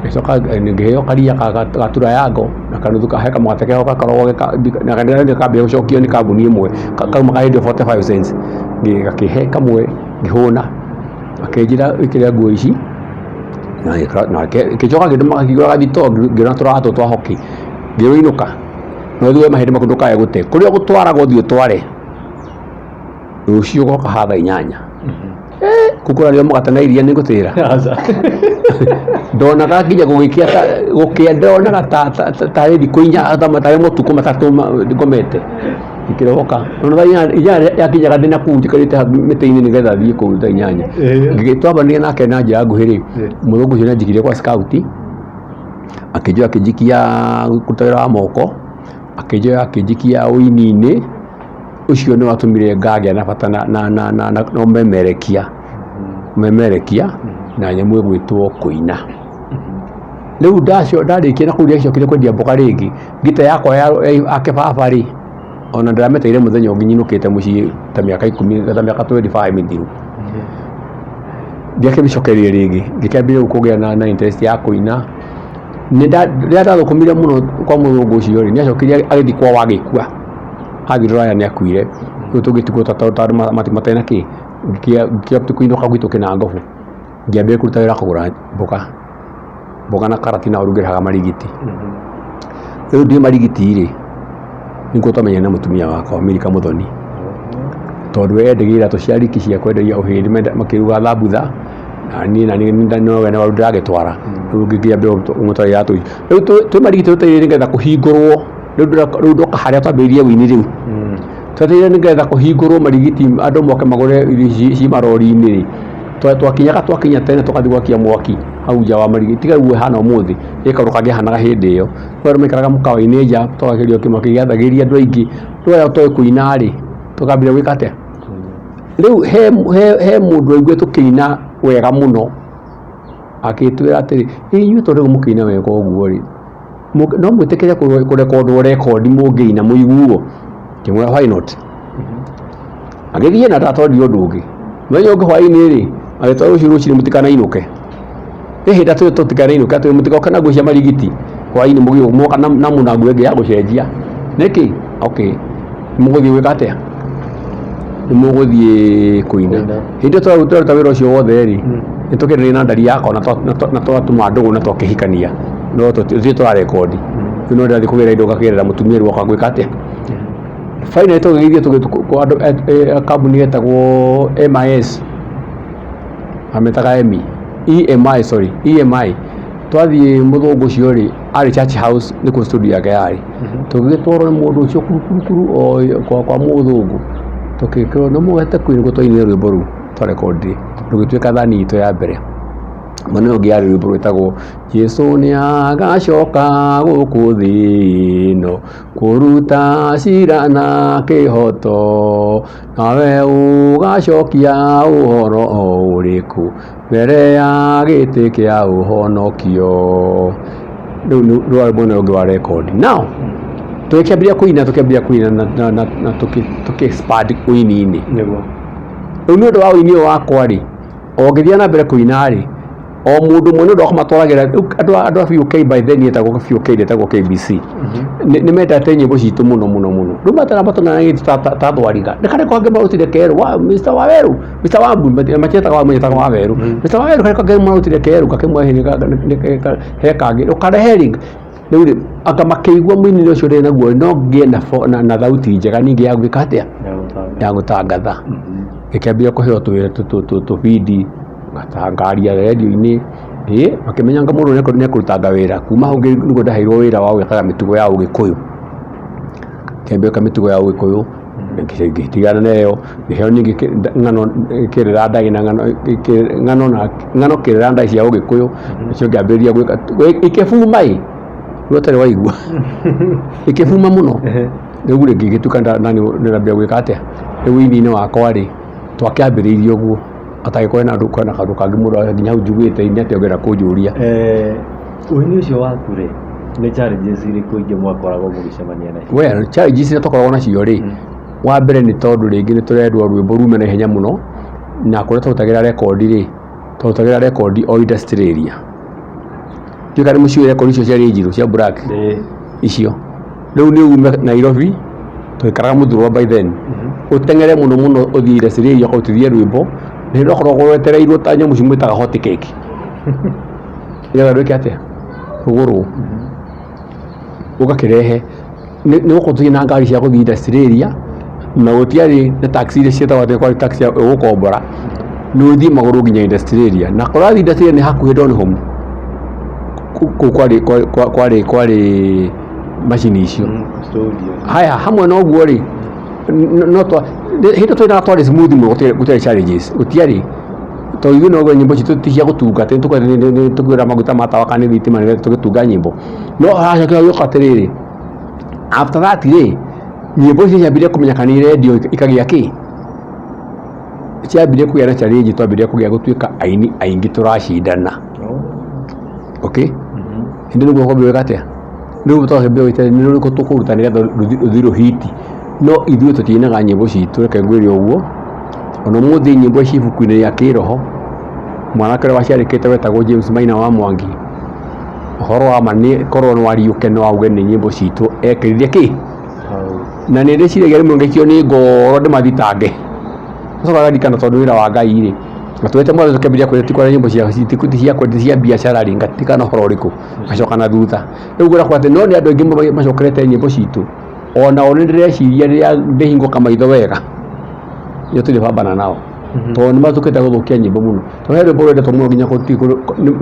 ngĩcoka ngĩheo karia ga triangle na kanuthu he kamũgate keho gakoragwo na kambia gũcokio nĩ kambuni ĩmwe kauma hĩndĩ ĩyo 45 cents. Gakĩhe kamwe ngĩhũna, akĩnjĩra wĩkĩre nguo ici na ngĩcoka ngĩtũma akĩgũra gathitoo ngĩona tũratũ twa hockey ngĩrwo inũka na ũthiĩ woe mahĩndĩ maku ndũkae gũte. Kũrĩa ũgũtwaraga ũthiĩ ũtware rũciũ ũgoka haha thaa inyanya. Kũu kũrarĩo mũgate na iria nĩ ngũtĩra. Ndonaga nginya gũgĩkĩa gũkĩa ndonaga tarĩ thikũ inya tarĩ matukũ matatũ ngomete. Ngĩkĩroka. Ona thaa inyanya yakinyaga ndĩna kũu njikarĩte hau mĩtĩ-inĩ nĩgetha thiĩ kũu thaa inyanya. Twambanĩria nake na njĩra nguhĩ rĩ, mũthũngũ ũcio nĩ anjikirie kwa scout, akĩnjoya akĩnjikia kũruta wĩra wa moko. Akĩnjoya akĩnjikia ũini-inĩ, ũcio nĩ watũmire ngagĩa na bata na ũmemerekia, ũmemerekia na nyamũ ĩgwĩtwo kũina. Rĩu ndarĩkia na kũu ndiacokire kwendia mboga rĩngĩ, ngita yakwa ya kĩbaba rĩ, ona ndĩramĩteire mũthenya ũngĩ nyinũkĩte mũciĩ ta mĩaka ikũmi, ta mĩaka 25 mĩthiru. Ndiakĩmĩcokeire rĩngĩ, ngĩkĩambia rĩu kũgĩa na interest ya kũina. Rĩrĩa ndathũkũmire mũno kwa mũthũngũ ũcio rĩ, nĩ acokire agĩthiĩ kwao agĩkua, athiĩ rũraya nĩ akuire, rĩu tũgĩtigwo ta andũ matarĩ na kĩ, ngĩkĩambia kũinũka gwitũ Kĩnangobu, ngĩambia kũruta wĩra kũgũra mboga, mboga na karati na ũrĩa ũngĩrĩhaga marigiti. Rĩu ndĩ marigiti rĩ, nĩguo twamenyanire na mũtumia wakwa Milka Mũthoni, tondũ we endagia iratũ cia riki cia kwenderia ũhĩndĩ makĩruga thambutha, na niĩ naniĩ nowe na waru ndĩragĩtwara, rĩu ngĩkĩambia kũmũtwarĩra iratũ icio. Rĩu twĩ marigiti twetereire nĩgetha kũhingũrwo, rĩu ndoka harĩa twambĩrĩirie ũini rĩu, twetereire nĩgetha kũhingũrwo marigiti andũ moke magũre irio ici ci marori-inĩ rĩ, twakinyaga twakinya tene tũgathiĩ gwakia mwaki hau nja wa marigiti, tiga ũguo ĩhana ũmũthĩ, ĩ kaũndũ kangĩahanaga hĩndĩ ĩyo. Kwĩ andũ maikaraga mũkawa-inĩ nja tũgakĩgeria makĩgathagĩria andũ aingĩ, rĩu arĩa tũĩ kũina rĩ, tũkambĩrĩria gwĩka atĩa? Rĩu he mũndũ waiguire tũkĩina wega mũno, agĩtwĩra atĩrĩ, ĩ inyuĩ tondũ rĩu mũkĩina wega ũguo rĩ, no mwĩtĩkĩre kũrekondwo rekondi mũngĩina mũiguo? Ngĩmwĩra why not? Agĩthiĩ na ndatwarire ũndũ ũngĩ. Mũthenya ũngĩ hwainĩ rĩ, agĩtwĩra rũciũ rũcinĩ mũtikanainũke. Ĩ hĩndĩ ĩrĩa tũtikanainũke atĩ mũtigoke na nguo cia marigiti hwainĩ mũgoka na nguo ĩngĩ ya gũcenjia. Nĩkĩ? Okay, mũgũthiĩ gwĩka atĩa? Nĩ mũgũthiĩ kũina. Hĩndĩ ĩyo twaruta wĩra ũcio wothe rĩ, nĩ tũkĩendereire na ndari yakwa na twatuma ndũgũ na twakĩhikania. No tũtirĩ tũrarekondi. Rĩu no ndĩrathiĩ kũgĩra indo ngakĩgĩrĩra mũtumia rĩu oka gwĩka atĩa? Finally tũgĩgĩthiĩ kwa andũ kambuni yetagwo MIS, amĩtaga EMI, EMI sorry, EMI. Twathiĩ mũthũngũ ũcio rĩ, arĩ Church House nĩkuo studio yake yarĩ. Tũgĩgĩtwarwo nĩ mũndũ ũcio kuru kuru kuru o kwa mũthũngũ. Tũgĩkĩrwo nĩ mũgete kũu nĩguo twainire rwĩmbo rũu twarekondire, rũgĩtuĩka thani itũ ya mbere. Mwena ũyũ ũngĩ yarĩ rwĩmbo rwĩtagwo Jesũ nĩ agacoka gũkũ thĩ ĩno kũruta cira na kĩhoto, nawe ũgacokia ũhoro ũrĩkũ mbere ya gĩtĩ kĩa ũhonokio. Rĩu rwarĩ mwena ũngĩ wa rekondi. Now, tũgĩkĩambĩrĩria kũina tũkĩambĩrĩria kũina na tũkĩ expand ũini-inĩ. Nĩguo. Rĩu nĩ ũndũ wa ũini ũyũ wakwa rĩ, o ngĩthiaga na mbere kũina rĩ, o mũndũ ũmwe nĩ ũndũ wa kũmatwaragĩra rĩu andũ a BOK by then yetagwo BOK ndĩetagwo KBC. Nĩ mendete nyĩmbo citũ mũno mũno mũno. Rĩu matara matũnanagia ta thwariga. Nĩ karĩ kangĩ marutire kerũ wa Mr. Waweru, Mr. Wambu matietaga Wambu metaga Waweru. Mr. Waweru karĩ kangĩ marutire kerũ gakĩmwe he kangĩ ũkarehe rĩngĩ. Rĩu rĩ anga makĩigua mũinĩre ũcio ndĩ naguo no ngĩe na thauti njega ningĩ ya gwĩka atĩa? Ya gũtangatha. Ngĩkĩambia kũheo tũbindi ngatangaria redio-inĩ, ĩ makĩmenya anga mũndũ nĩ ekũrutanga wĩra. Kuma hau nĩguo ndaheirwo wĩra wa gwĩkaga mĩtugo ya ũgĩkũyũ. Ngĩambia gwĩka mĩtugo ya ũgĩkũyũ, ngĩtigana nayo, ngĩheo ningĩ ng'ano kĩrĩra ndaĩ na ng'ano ng'ano kĩrĩra ndaĩ cia ũgĩkũyũ, nacio ngĩambĩrĩria gwĩka, ikĩbuma ĩ, rĩu ũtarĩ waigua, ikĩbuma mũno. Rĩu rĩ ngĩgĩtuĩka nani nĩndambia gwĩka atĩa, rĩu ũini-inĩ wakwa rĩ, twakĩambĩrĩirie ũguo. Atangĩkorwo hena andũ kwĩna kaũndũ kangĩ mũndũ nginya hau njugĩte nĩ atĩa ũngĩenda kũnjũria. Ũini ũcio waku rĩ, nĩ challenges irĩkũ ingĩ mwakoragwo mũgĩcemania nacio? Well, challenges iria twakoragwo nacio rĩ, wa mbere nĩ tondũ rĩngĩ nĩ tũrendwo rwĩmbo rume na ihenya mũno, na kũrĩa twarutagĩra rekondi rĩ, twarutagĩra rekondi o industrial area. Ndiũĩ kana nĩ mũciũĩ rekondi icio ciarĩ njirũ cia black icio. Rĩu nĩ ume Nairobi, twaikaraga Muthurwa by then, ũteng'ere mũno mũno ũthiĩ industrial area ũkarutithie rwĩmbo, na nĩ rwakoragwo rwetereirwo ta nyamũ ici mwĩtaga hot cake. Nĩgetha rwĩke atĩa? Rũgũrwo. Ũgakĩrehe. Nĩ gũkorwo tũtirĩ na ngari cia gũthiĩ industrial area, na gũtiarĩ na taxi iria ciĩtagwo atĩ kwarĩ taxi ũgũkombora, nĩ ũthiĩ magũrũ nginya industrial area. Na korwo ũrathiĩ industrial area nĩ hakuhĩ Donholm, kũu kwarĩ macini icio. Haya, hamwe na ũguo rĩ, no twa hĩndĩ ĩyo twainaga twarĩ smooth mũno gũtiarĩ challenges, gũtiarĩ. Tondũ ithuĩ no nyĩmbo citũ ti cia gũtunga atĩ nĩ tũkwĩra maguta ma tawa kana nĩ thitima nĩgetha tũgĩtunga nyĩmbo. No hacoka gĩũka atĩrĩrĩ, After that rĩ, nyĩmbo icio ciambirie kũmenyeka nĩ redio ikagĩa kĩ, ciambirie kũgĩa na challenge, twambirie kũgĩa gũtuĩka aini aingĩ tũracindana. Okay, hĩndĩ nĩguo kwambia gwĩka atĩa, rĩu twambia gwĩta nĩ rũrĩkũ tũkũruta nĩgetha rũthiĩ rũhiti. No ithuĩ tũtiinaga nyĩmbo citũ, reke ngwĩre ũguo. Ona ũmũthĩ nyĩmbo ci ibuku-inĩ rĩa kĩroho, mwanake ũrĩa waciandĩkĩte wetagwo James Maina wa Mwangi, ũhoro wa ma nĩ korwo no ariũke no auge nĩ nyĩmbo citũ ekĩrire kĩ. Na nĩ ndĩciragia rĩmwe ngaikio nĩ ngoro ndĩmathitange, ngacoka ngaririkana tondũ wĩra wa Ngai rĩ, na twete mothe tũkĩambĩrĩria kwĩra ti kwaria nyĩmbo cia ti cia ti cia biacara rĩ, ngaririkana ũhoro ũrĩkũ, ngacoka na thutha. Rĩu ngwĩra atĩ no nĩ andũ aingĩ macokerete nyĩmbo citũ, onao nĩ ndĩreciria rĩrĩa ndĩhingũka maitho wega, nĩ tũrĩbambana nao, tondũ nĩ matukĩte gũthũkia nyĩmbo mũno. Tondũ he rwĩmbo rwendetwo mũno nginya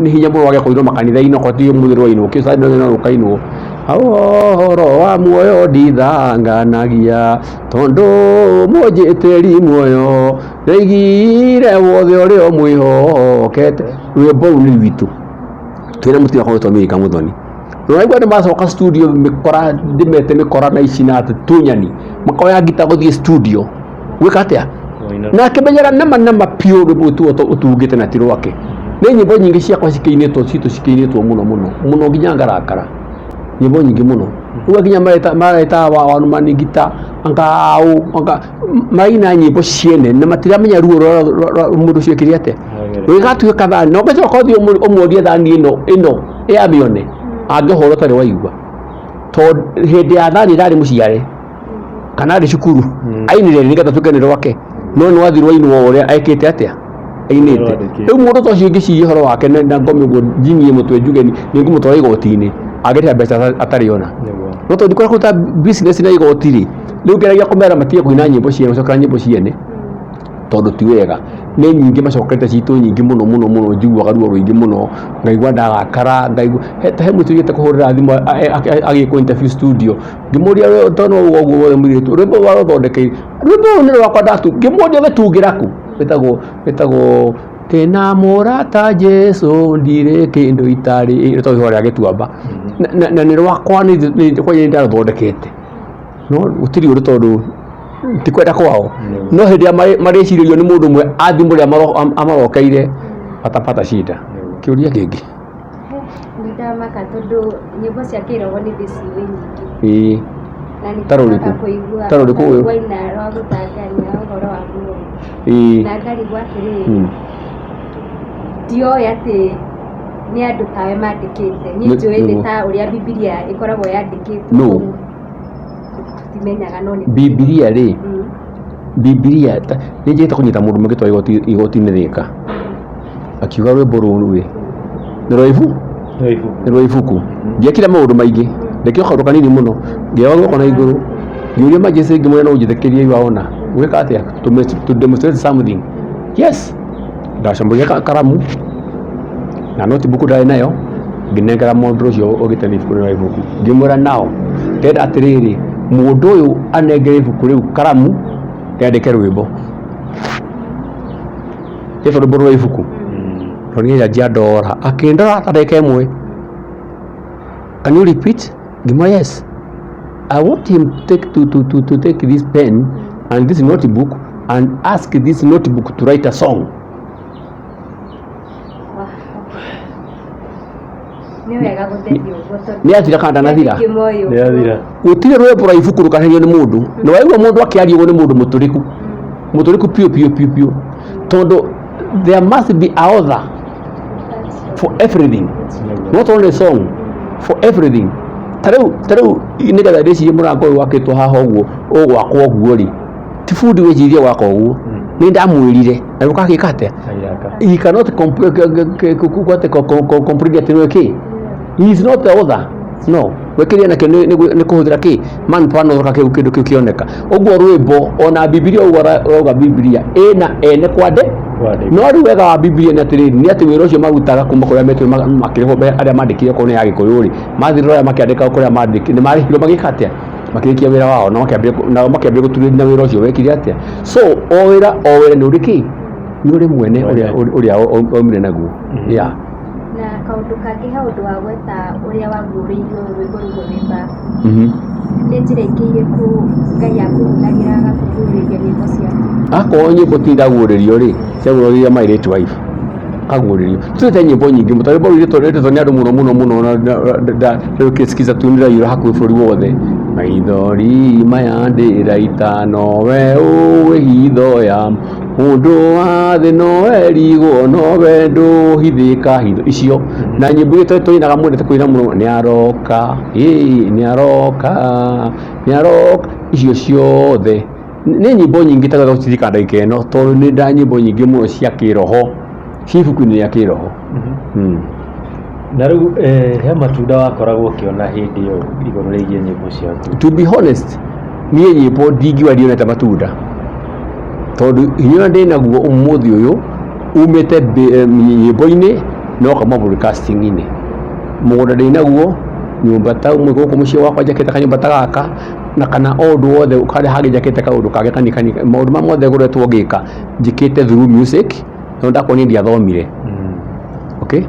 nĩ hinya mũno wage kũinwo makanitha-inĩ okorwo ti ũmũthĩ rwainwo, kĩ Sunday no rũkainwo. Ũhoro wa muoyo ndithanganagia, tondũ mũnjĩtĩri muoyo nĩaigire wothe ũrĩa ũmwĩhokete. Rwĩmbo rũu nĩ rwitũ, twĩna mũtumia wakwa wĩtwo Milika Muthoni. Na ũraigua andũ macoka studio mĩkora, ndĩmete mĩkora na ici na tunyani, makoya ngita gũthiĩ studio gwĩka atĩa? Na akĩmenyaga nama nama piũ rwĩmbo rũu ũtungĩte na ti rwake. Nĩ nyĩmbo nyingĩ ciakwa cikĩinĩtwo citũ cikĩinĩtwo mũno mũno mũno nginya ngarakara, nyĩmbo nyingĩ mũno. Rĩu nginya mareta wanumani ngita anga aũ anga maraina nyĩmbo ciene na matiramenya ruo rwa mũndũ ũcio ekire atĩa. Gũgĩgatuĩka thani, na ũngĩcoka ũthiĩ ũmũrie thani ĩno ĩno ĩamĩone, angĩhũra ũtarĩ waigua. Tondũ hĩndĩ ya thani ndarĩ mũciare kana arĩ cukuru, ainire nĩgetha tuge nĩ rwake, no nĩ wathiĩ rwainwo ũrĩa ekĩte atĩa, ainĩte. Rĩu mũndũ ta ũcio ingĩciria ũhoro wake na ngome ũguo njinie mũtwe njuge nĩ ngũmũtwara igoti-inĩ, angĩrĩha mbeca atarĩ ona. No tondũ ndikoragwo kũruta business na igoti rĩ, rĩu ngeragia kũmera matige kũina nyĩmbo ciene, gũcokera nyĩmbo ciene, tondũ ti wega. Nĩ nyingĩ macokete citũ nyingĩ mũno mũno mũno, njiguaga ruo rũingĩ mũno, ngaigua ndarakara, ngaigua he mũirĩtu ũthiĩte kũhũrĩra thimũ agĩkwo interview studio, ngĩmũria we tondũ ũguo ũguo wothe mũirĩtu, rwĩmbo rũrũ warũthondekeire, rwĩmbo rũrũ nĩ rwakwa ngĩmũria ũgĩtungĩra kũ? Wĩtagwo ndĩna mũrata Jesũ ndirĩ kĩndũ itarĩ, rwĩtagwo ihũa rĩa gĩtuamba. Na nĩ rwakwa kwanja nĩ ndarũthondekete, no gũtirĩ ũndũ tondũ ti kwenda kwao. No hĩndĩ ĩrĩa marĩcirĩrio nĩ mũndũ ũmwe athimũ rĩrĩa amarokeire watapata shida. Kĩũria kĩngĩ. Nĩ ndamaka tondũ nyĩmbo cia kĩroho nĩ ndĩciũĩ nyingĩ. Ĩĩ. Na nĩ Ta rũrĩkũ? tũraka kũigua Ta rũrĩkũ ũyũ? waina rwa gũtangania ũhoro wa muoyo. Ĩĩ. Na ngarigwo atĩrĩrĩ, ndioĩ atĩ nĩ andũ tawe mandĩkĩte. Niĩ njũĩ nĩ ta ũrĩa Bibilia ĩkoragwo yandĩkĩtwo. No. Tũtimenyaga no nĩ Bibilia rĩ, Bibilia nĩ njĩte kũnyita mũndũ mũngĩ twara igoti-inĩ Thika, akiuga rwĩmbo rũrũ rĩ, nĩ rwa ibu, nĩ rwa ibuku. Ndiekire maũndũ maingĩ, ndekire kaũndũ kanini mũno, ngĩoya guoko na igũrũ, ngĩũria magistrate ngĩmwĩra no ũnjĩtĩkĩrie your honor, gwĩka atĩa, to demonstrate something. Yes, ndacamũria karamu na notebook ndarĩ nayo, ngĩnengera mũndũ ũcio ũgĩte nĩ ibuku rĩa ibuku, ngĩmwĩra nao ndĩrenda atĩrĩrĩ, mũndũ ũyũ anengere ibuku rĩu karamu rĩandĩke rwĩmbo, rĩtwo rwĩmbo rwa ibuku. Tondũ nĩ anjia ndora, akĩndora ta ndagĩka ĩmwe, can you repeat? Ngĩmwĩra yes, I want him to take, to take this pen and this notebook and ask this notebook to write a song. Nĩ wega gũtheria ũguo tondũ Nĩ athira kana ndanathira? Kĩmoyo. Nĩ athira. Gũtirĩ rwĩmbo rwa ibuku rũkaherio nĩ mũndũ. Na waigua mũndũ akĩaria ũguo nĩ mũndũ mũtũrĩku, mũtũrĩku piũ piũ piũ piũ, tondũ there must be a author for everything, not only song, for everything. Ta rĩu nĩgetha ndĩcirie mũrango ũyũ wakĩtwo haha ũguo ũgwakwo ũguo rĩ, ti bundi wĩcirie gwaka ũguo, nĩ ndamwĩrire na gũkagĩka atĩa. He cannot complete atĩ nĩwe kĩ, he is not the author. No gwĩkĩria nakĩo nĩ kũhũthĩra kĩ man plan ũroka kĩu kĩndũ kĩu kĩoneka ũguo rwĩmbo. Ona Bibilia ũguo ũrauga Bibilia ĩna ene kwande. Kwandĩka. No rĩu wega wa Bibilia nĩ atĩrĩrĩ, nĩ atĩ wĩra ũcio marutaga kuma kũrĩa metwo makĩrĩhwo arĩa mandĩkire okorwo nĩ ya Gĩkũyũ rĩ, mathire rũraya makĩandĩka kũrĩa mandĩkire, nĩ marĩhirwo magĩka atĩa, makĩrĩkia wĩra wao na makĩambĩrĩria gũturĩria na wĩra ũcio wekire atĩa. So o wĩra o wĩra nĩ ũrĩ kĩ, nĩ ũrĩ mwene ũrĩa waumire naguo, yeah. Na Kaũndũ kangĩ, he ũndũ wa gweta ũrĩa waguũrĩirio rwĩmbo rũmwe wĩ bafu. Nĩ njĩra ingĩ irĩkũ Ngai akũhũthagĩra agakũguũrĩria nyĩmbo ciaku? Akorwo nyĩmbo ti ndaguũrĩrio rĩ, ciaguũrĩrio my late wife kaguũrĩrio. Twĩte nyĩmbo nyingĩ mũno, rwĩmbo rũu rwĩtĩtwo nĩ andũ mũno mũno mũno, na rũkĩsikiza tu nĩraiyũra hakuhĩ bũrũri wothe. Maithori maya ndĩraita nowe ũĩ hitho ya mũndũ wa thĩ, nowe rigwo nowe ndũhithĩka hitho icio. Na nyĩmbo iria tũinaga mwendete kũina mũno, nĩaroka ĩĩ nĩaroka nĩaroka, icio ciothe nĩ nyĩmbo nyingĩ itagwenda gũciririkana ndagĩka ĩno, tondũ nĩ nda nyĩmbo nyingĩ mũno cia kĩroho, ci ibuku-inĩ rĩa kĩroho. Na rĩu he matunda wakoragwo ũkĩona hĩndĩ ĩyo igũrũ rĩgiĩ nyĩmbo ciaku? To be honest, niĩ nyĩmbo ndingiuga ndionete matunda, tondũ hinya ũrĩa ndĩnaguo ũmũthĩ ũyũ umĩte nyĩmbo-inĩ na ũkauma broadcasting-inĩ. Mũgũnda ndĩnaguo, nyũmba ta gũkũ mũciĩ gwakwa njakĩte kanyũmba ta gaka, na kana o ũndũ wothe harĩa hangĩ njakĩte kaũndũ kangĩ kanini kanini, maũndũ maya mothe ngoretwo ngĩka njĩkĩte through music, no ndakorwo niĩ ndiathomire. Okay,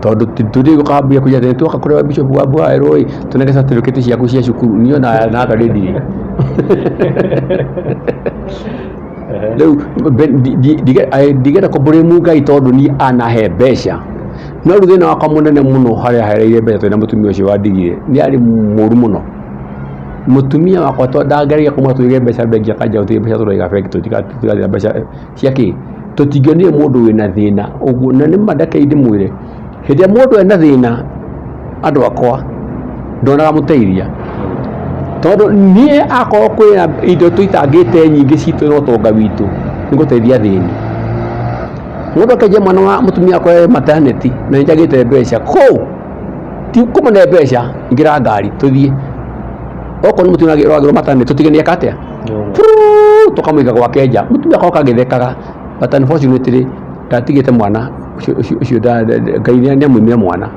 tondũ tũthiĩ gũkambia kuja atĩ twoka kũrĩ bishop wa Bwaĩrwo ĩ, tũnenge certificate ciaku cia cukuru, niĩ ona na ndarĩ ndirĩ. Rĩu ndigenda kũ blame Ngai tondũ niĩ anahe mbeca, no rĩu thĩna wakwa mũnene mũno harĩa ahereire mbeca twĩna mũtumia ũcio wandigire nĩ arĩ mũru mũno. Mũtumia wakwa ndangeragia kũmwĩra tũige mbeca bengi, akanjĩra gũtirĩ mbeca tũraiga bengi, tũtigathiĩ na mbeca cia kĩ. Tũtingĩonire mũndũ wĩna thĩna ũguo, na nĩ ma ndekei ndĩmwĩre, hĩndĩ ĩrĩa mũndũ ena thĩna, andũ akwa, ndonaga mũteithia, tondũ niĩ akorwo kwĩna indo tũitangĩte nyingĩ citũ na ũtonga witũ, nĩ gũteithia athĩni. Mũndũ akenjia mwana wa mũtumia wakwa e maternity na nĩ njagĩte mbeca, kũ ti kũmũne mbeca, ingĩra ngari tũthiĩ. Okorwo nĩ mũtumia ũragĩrwo maternity, tũtige nĩ eka atĩa, tũkamũiga gwake nja, mũtumia akoka agĩthekaga, but unfortunately ndatigĩte mwana ũcio, Ngai nĩ amũimire mwana.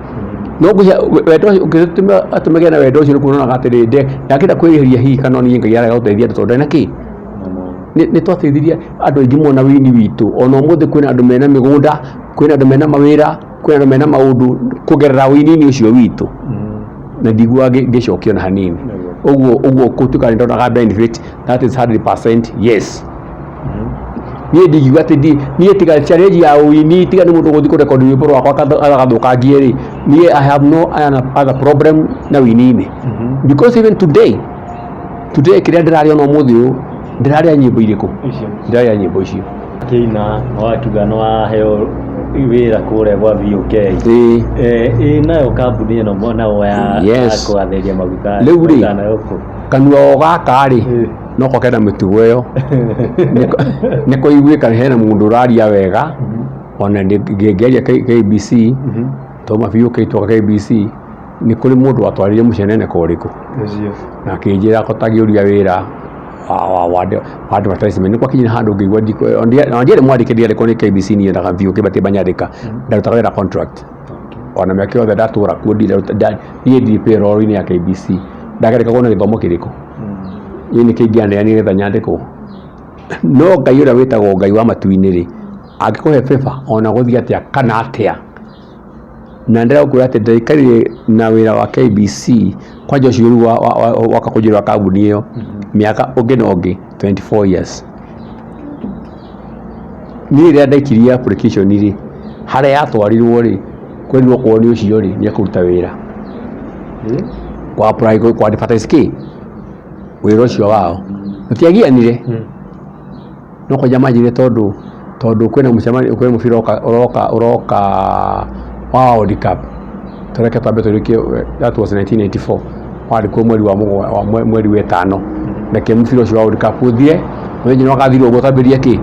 No ngwĩciria wendo ũcio ũngĩtũma atũmagĩra na wendo ũcio nĩ kuonaga atĩrĩ, ndangĩenda kwĩrĩhĩria hihi kana niĩ Ngai arega gũteithia andũ tondũ ndarĩ na kĩ. Nĩ twateithirie andũ aingĩ mũno na wĩini witũ, ona ũmũthĩ kwĩna andũ mena mĩgũnda, kwĩna andũ mena mawĩra, kwĩna andũ mena maũndũ kũgerera wĩini-inĩ ũcio witũ, na ndiguaga ngĩcokio ona hanini. Ũguo ũguo gũtuĩka nĩ ndonaga benefit, that is 100% yes. Niĩ ndingiuga atĩ niĩ tiga challenge ya ũini, tiga nĩ mũndũ gũthiĩ kũrekondi rwĩmbo rwakwa agathũkangie rĩ, niĩ I have no other problem na ũini-inĩ. Because even today, today kĩrĩa ndĩrarĩa ona ũmũthĩ ũyũ, ndĩrarĩa nyĩmbo irĩkũ? Ndĩrarĩa nyĩmbo icio. Kĩina wakiuga nĩ waheo wĩra kũrĩa gwa VOK. Ĩĩ. Ĩ nayo kambuni ĩno nao ya Yes. kũgathĩrĩria maguta Rĩu rĩ, nayo kũ? Kanua o gaka rĩ, no ko kena mĩtugo ĩyo. Nĩ kũiguĩka hena mũndũ ũraria wega, ona ngĩaria KBC, twauma VOK twoka KBC, nĩ kũrĩ mũndũ watwarire mũcenene ũrĩkũ, na akĩnjĩra ko tangĩũria wĩra wa advertisement. Nĩ gwakinyire handũ ngĩigua ona ndiarĩ mwandĩke, ndiandĩkwo nĩ KBC niĩ na VOK matirĩ manyandĩka, ndarutaga wĩra contract. Ona mĩaka yothe ndatũra kuo niĩ ndirĩ payroll-inĩ ya KBC. Ndakĩandĩkagwo na gĩthomo kĩrĩkũ? Niĩ nĩkĩ ingĩanĩrĩra nĩgetha nyandĩkwo? No Ngai ũrĩa wĩtagwo Ngai wa matu-inĩ rĩ, angĩkũhe favor ona gũthiĩ atĩa kana atĩa, na ndĩrakwĩra atĩ ndaikarire na wĩra wa KBC kwanja ũcio rĩu woka kũnjĩra kambuni ĩyo mĩaka ũngĩ na ũngĩ 24 years. Niĩ rĩrĩa ndaikirie application rĩ, harĩa yatwarirwo rĩ, kwerirwo okorwo nĩ ũcio rĩ, nĩ ekũruta wĩra. Kwa apply kwa advertise kĩ wĩra ũcio wao. Tũtiagianire, no kwanja manjĩrire tondũ kwĩna mũcemanio, kwĩna mũbira ũroka ũroka wa World Cup, tũreke twambe tũrĩkie, that was 1994, warĩ kuo mweri wa mũgwanja, mweri wa ĩtano, reke mũbira ũcio wa World Cup ũthire, mũthenya wagathira ũguo twambĩrĩrie kĩ,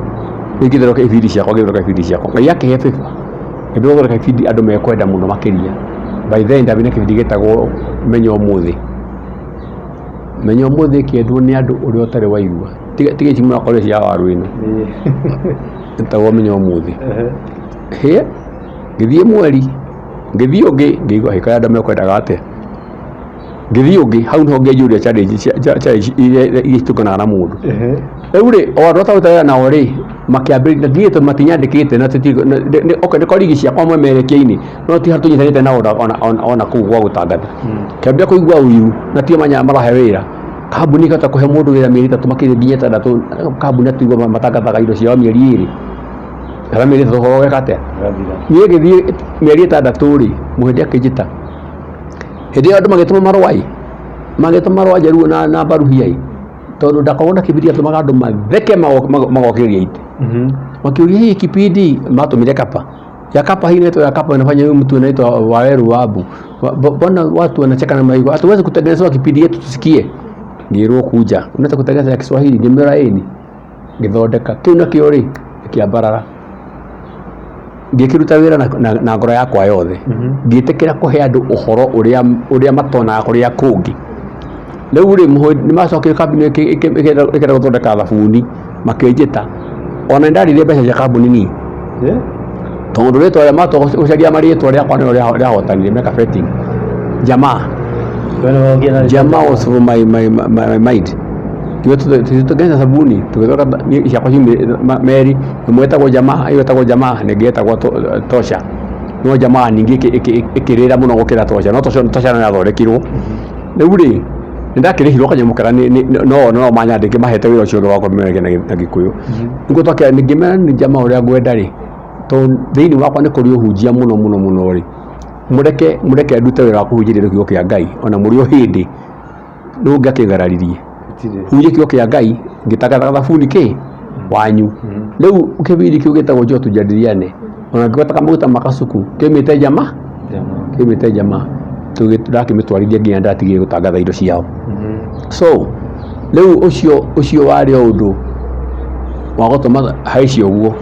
rĩu ngĩthondeka ibindi ciakwa, ngĩthondeka ibindi ciakwa, Ngai akĩhe favor, ngĩambia gũthondeka ibindi andũ mekwenda mũno makĩria. By then ndambĩrĩirie na kĩbindi gĩtagwo Menya Ũmũthĩ. Menya Ũmũthĩ ĩkĩendwo nĩ andũ ũrĩa ũtarĩ waigua, tiga ici mũrakorire cia waru ĩno, ĩtagwo Menya Ũmũthĩ. Hĩ, ngĩthiĩ mweri, ngĩthiĩ ũngĩ, ngĩigua hĩ kaĩ andũ mekwendaga atĩa, ngĩthiĩ ũngĩ, hau nĩho ngĩanjĩrĩria challenge iria citũnganaga na mũndũ. Rĩu rĩ, o andũ arĩa twarutaga wĩra nao rĩ, Makĩambĩrĩria na ndiĩ tondũ matinyandĩkĩte na okay, nĩ korigi ciakwa mwemerekia-inĩ, no ti harĩa tũnyitanĩte nao ona kũu gwa gũtangatha. Kĩambia kũigua ũiru na tio manya marahe wĩra. Kambuni ĩkahota kũhe mũndũ wĩra mĩeri 3 makĩria nginya 6, kambuni atuigua matangathaga indo ciao mĩeri 2 kana mĩeri 3, ũhoro ũgeka atĩa? Niĩ ngĩthiĩ mĩeri 6 rĩ, mũhĩndĩ akĩnjĩta. Hĩndĩ ĩyo andũ magĩtũma marũa ĩ, magĩtũma marũa Njaruo na Mbaruhia ĩ, tondũ ndakoragwo na kĩbindi gĩatũmaga andũ matheke magokĩrĩria itĩ. Makiuria hii kipindi matũmire kapa ya kapa hii inaitwa ya kapa inafanya huyu mtu anaitwa Waweru Wabu. Mbona watu wanacheka na maigo, hatuwezi kutengenezewa kipindi yetu tusikie. Ngĩrwo kuja unaweza kutengeneza ya Kiswahili, ngĩmwĩra ĩni, ngĩthondeka kĩu nakĩo rĩ gĩkĩambarara, ngĩkĩruta wĩra na ngoro yakwa yothe. Ngĩtĩkĩra kũhe andũ ũhoro ũrĩa matonaga kũrĩa kũngĩ. Rĩu rĩ, nĩ macokire kambuni ĩkĩenda gũthondeka thabuni, makĩnjĩta. Ona nĩ ndarĩire mbeca cia kambuni niĩ, tondũ rĩtwa rĩa matua gũcaria marĩtwa rĩakwa nĩrĩo rĩahotanire meka betting. Jamaa jamaa was from my mind. Tũgenza sabuni tũgĩthondeka niĩ ciakwa ciumire meri ĩmwe ĩtagwo jamaa, ĩyo ĩtagwo jamaa na ĩngĩ ĩtagwo tosha, no jamaa ningĩ ĩkĩrĩra mũno gũkĩra tosha, no tosha tosha no yathondekirwo. Rĩu rĩ, nĩ ndakĩrĩhirwo kanyamũ kega no no manyandĩke mahete wĩra ũcio ũngĩ wa kũmemerekia na Gĩkũyũ. Nĩguo twakĩra ngĩmera nĩ jamaa ũrĩa ngwenda rĩ, tondũ thĩinĩ wakwa nĩ kũrĩ ũhunjia mũno mũno mũno rĩ, mũreke ndute wĩra wa kũhunjĩria kiugo kĩa Ngai ona mũrĩ o hĩndĩ nũ ngakĩgararirie hunjie kiugo kĩa Ngai ngĩtangathaga thabuni kĩ wanyu. Rĩu kĩbindi kĩu gĩtagwo Njoo Tujadiliane, ona ngĩgwetaga maguta ma kasuku kĩmĩte jamaa, kĩmĩte jamaa, ndakĩmĩtwarithia nginya ndatigire gũtangatha indo ciao. So rĩu ũcio warĩ o ũndũ wa gũtũma haici ũguo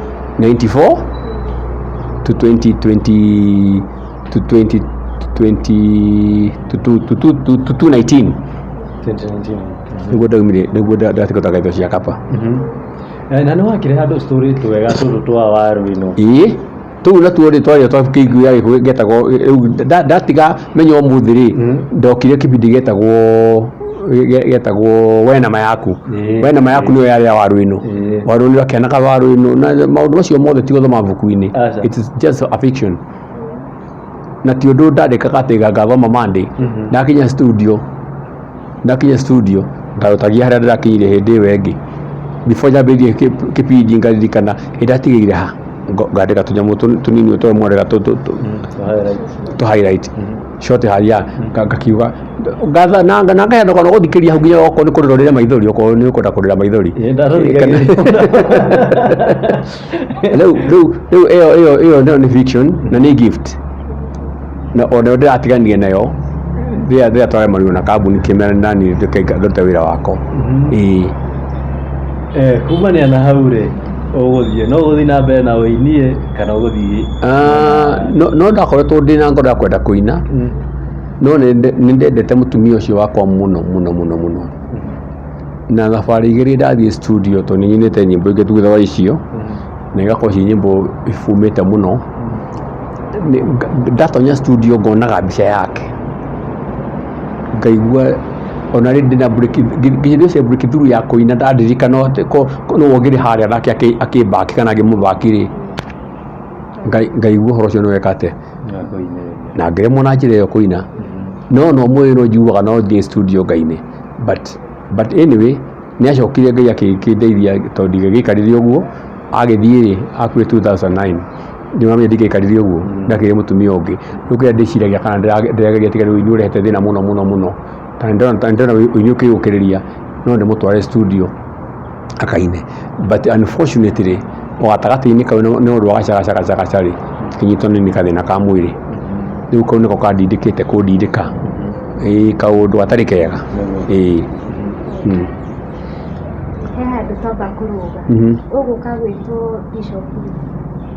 94 to 2020 to 2020 to 219 nĩguo ndaumire, nĩguo ndatiga gũtangatha indo cia kapa. Na nĩ wakĩrĩ handũ story twega tũtũ twa waru ĩno. Ĩĩ, tũu natuo rĩ, twarĩ twa kĩigua ya Gĩkũyũ getagwo rĩu ndatiga menya ũmũthĩ rĩ, ndokire kĩbindi getagwo we nama yaku. We nama yaku nĩyo yarĩ ya waru ĩno. Waru ĩno akĩanaga waru ĩno na maũndũ macio mothe ti gũthoma mabuku-inĩ. It is just a fiction na ti ũndũ ndandĩkaga atĩ ngathoma Monday. Ndakinya studio ngarutagia harĩa ndĩrakinyire hĩndĩ ĩyo ĩngĩ before nyambĩrĩrie kĩbindi, ngaririkana hĩndĩ ndatigĩire ha, ngandĩka tũnyamũ tũnini tũrĩa mwandĩka tũ highlight short haria, ngakiuga ngatha na ngaheana kana gũthikĩrĩria hau nginya okorwo nĩ kũrĩra ũrĩre maithori, okorwo nĩ ũkwenda kũrĩra maithori. Rĩu ĩyo nayo nĩ fiction na nĩ gift na ona ndĩratiganire nayo rĩrĩa twaremanirwo na kambuni kĩmera nani ndute wĩra wakwa, ĩĩ. Kumania na hau rĩ, ũgũthiĩ no ũgũthiĩ na mbere na ũinie kana ũgũthiĩ? Ah, no ndakoretwo ndĩ na ngoro ya kwenda kũina, no nĩ ndendete mũtumia ũcio wakwa mũno mũno mũno mũno, na thabarĩ 2 ndathiĩ studio, tondũ nĩ nyinĩte nyĩmbo ingĩ thutha wa icio na igakorwo ci nyĩmbo ibumĩte mũno. Ndatonya studio ngonaga mbica yake, ngaigua ona rĩ ndĩna nginya cia breakthrough ya kũina. Ndandirikana atĩ nũ ũngĩrĩ harĩa nake akĩmbaki kana ngĩmũbaki rĩ, ngaigua ũhoro ũcio nĩ weka atĩa na ngĩremwo na njĩra ĩyo kũina, no ũmũthĩ no njiguaga no thiĩ studio ngaine, but anyway nĩ acokire Ngai akĩndeithia tondũ ndingĩgĩikarire ũguo. Agĩthiĩ rĩ, akuire 2009, nĩ ndingĩaikarire ũguo, ndakĩrĩ mũtumia ũngĩ. Rĩu kĩrĩa ndĩciragia kana ndĩrageria tiga rĩu ũini ũrehete thĩna mũno mũno mũno, ta nĩ ndĩrona ũini ũkĩyũkĩrĩria, no ndĩmũtware studio akaine, but unfortunately o gatagatĩ-inĩ kau nĩ ũndũ wa gaca gaca gaca gaca rĩ, ngĩnyitwo nĩ gathĩna ka mwĩrĩ. Rĩu kau nĩko kandindĩkĩte kũndindĩka, ĩĩ, kaũndũ gatarĩ kega, ĩĩ. He handũ twamba kũrũga. Ũgũka gwĩtwo bishop?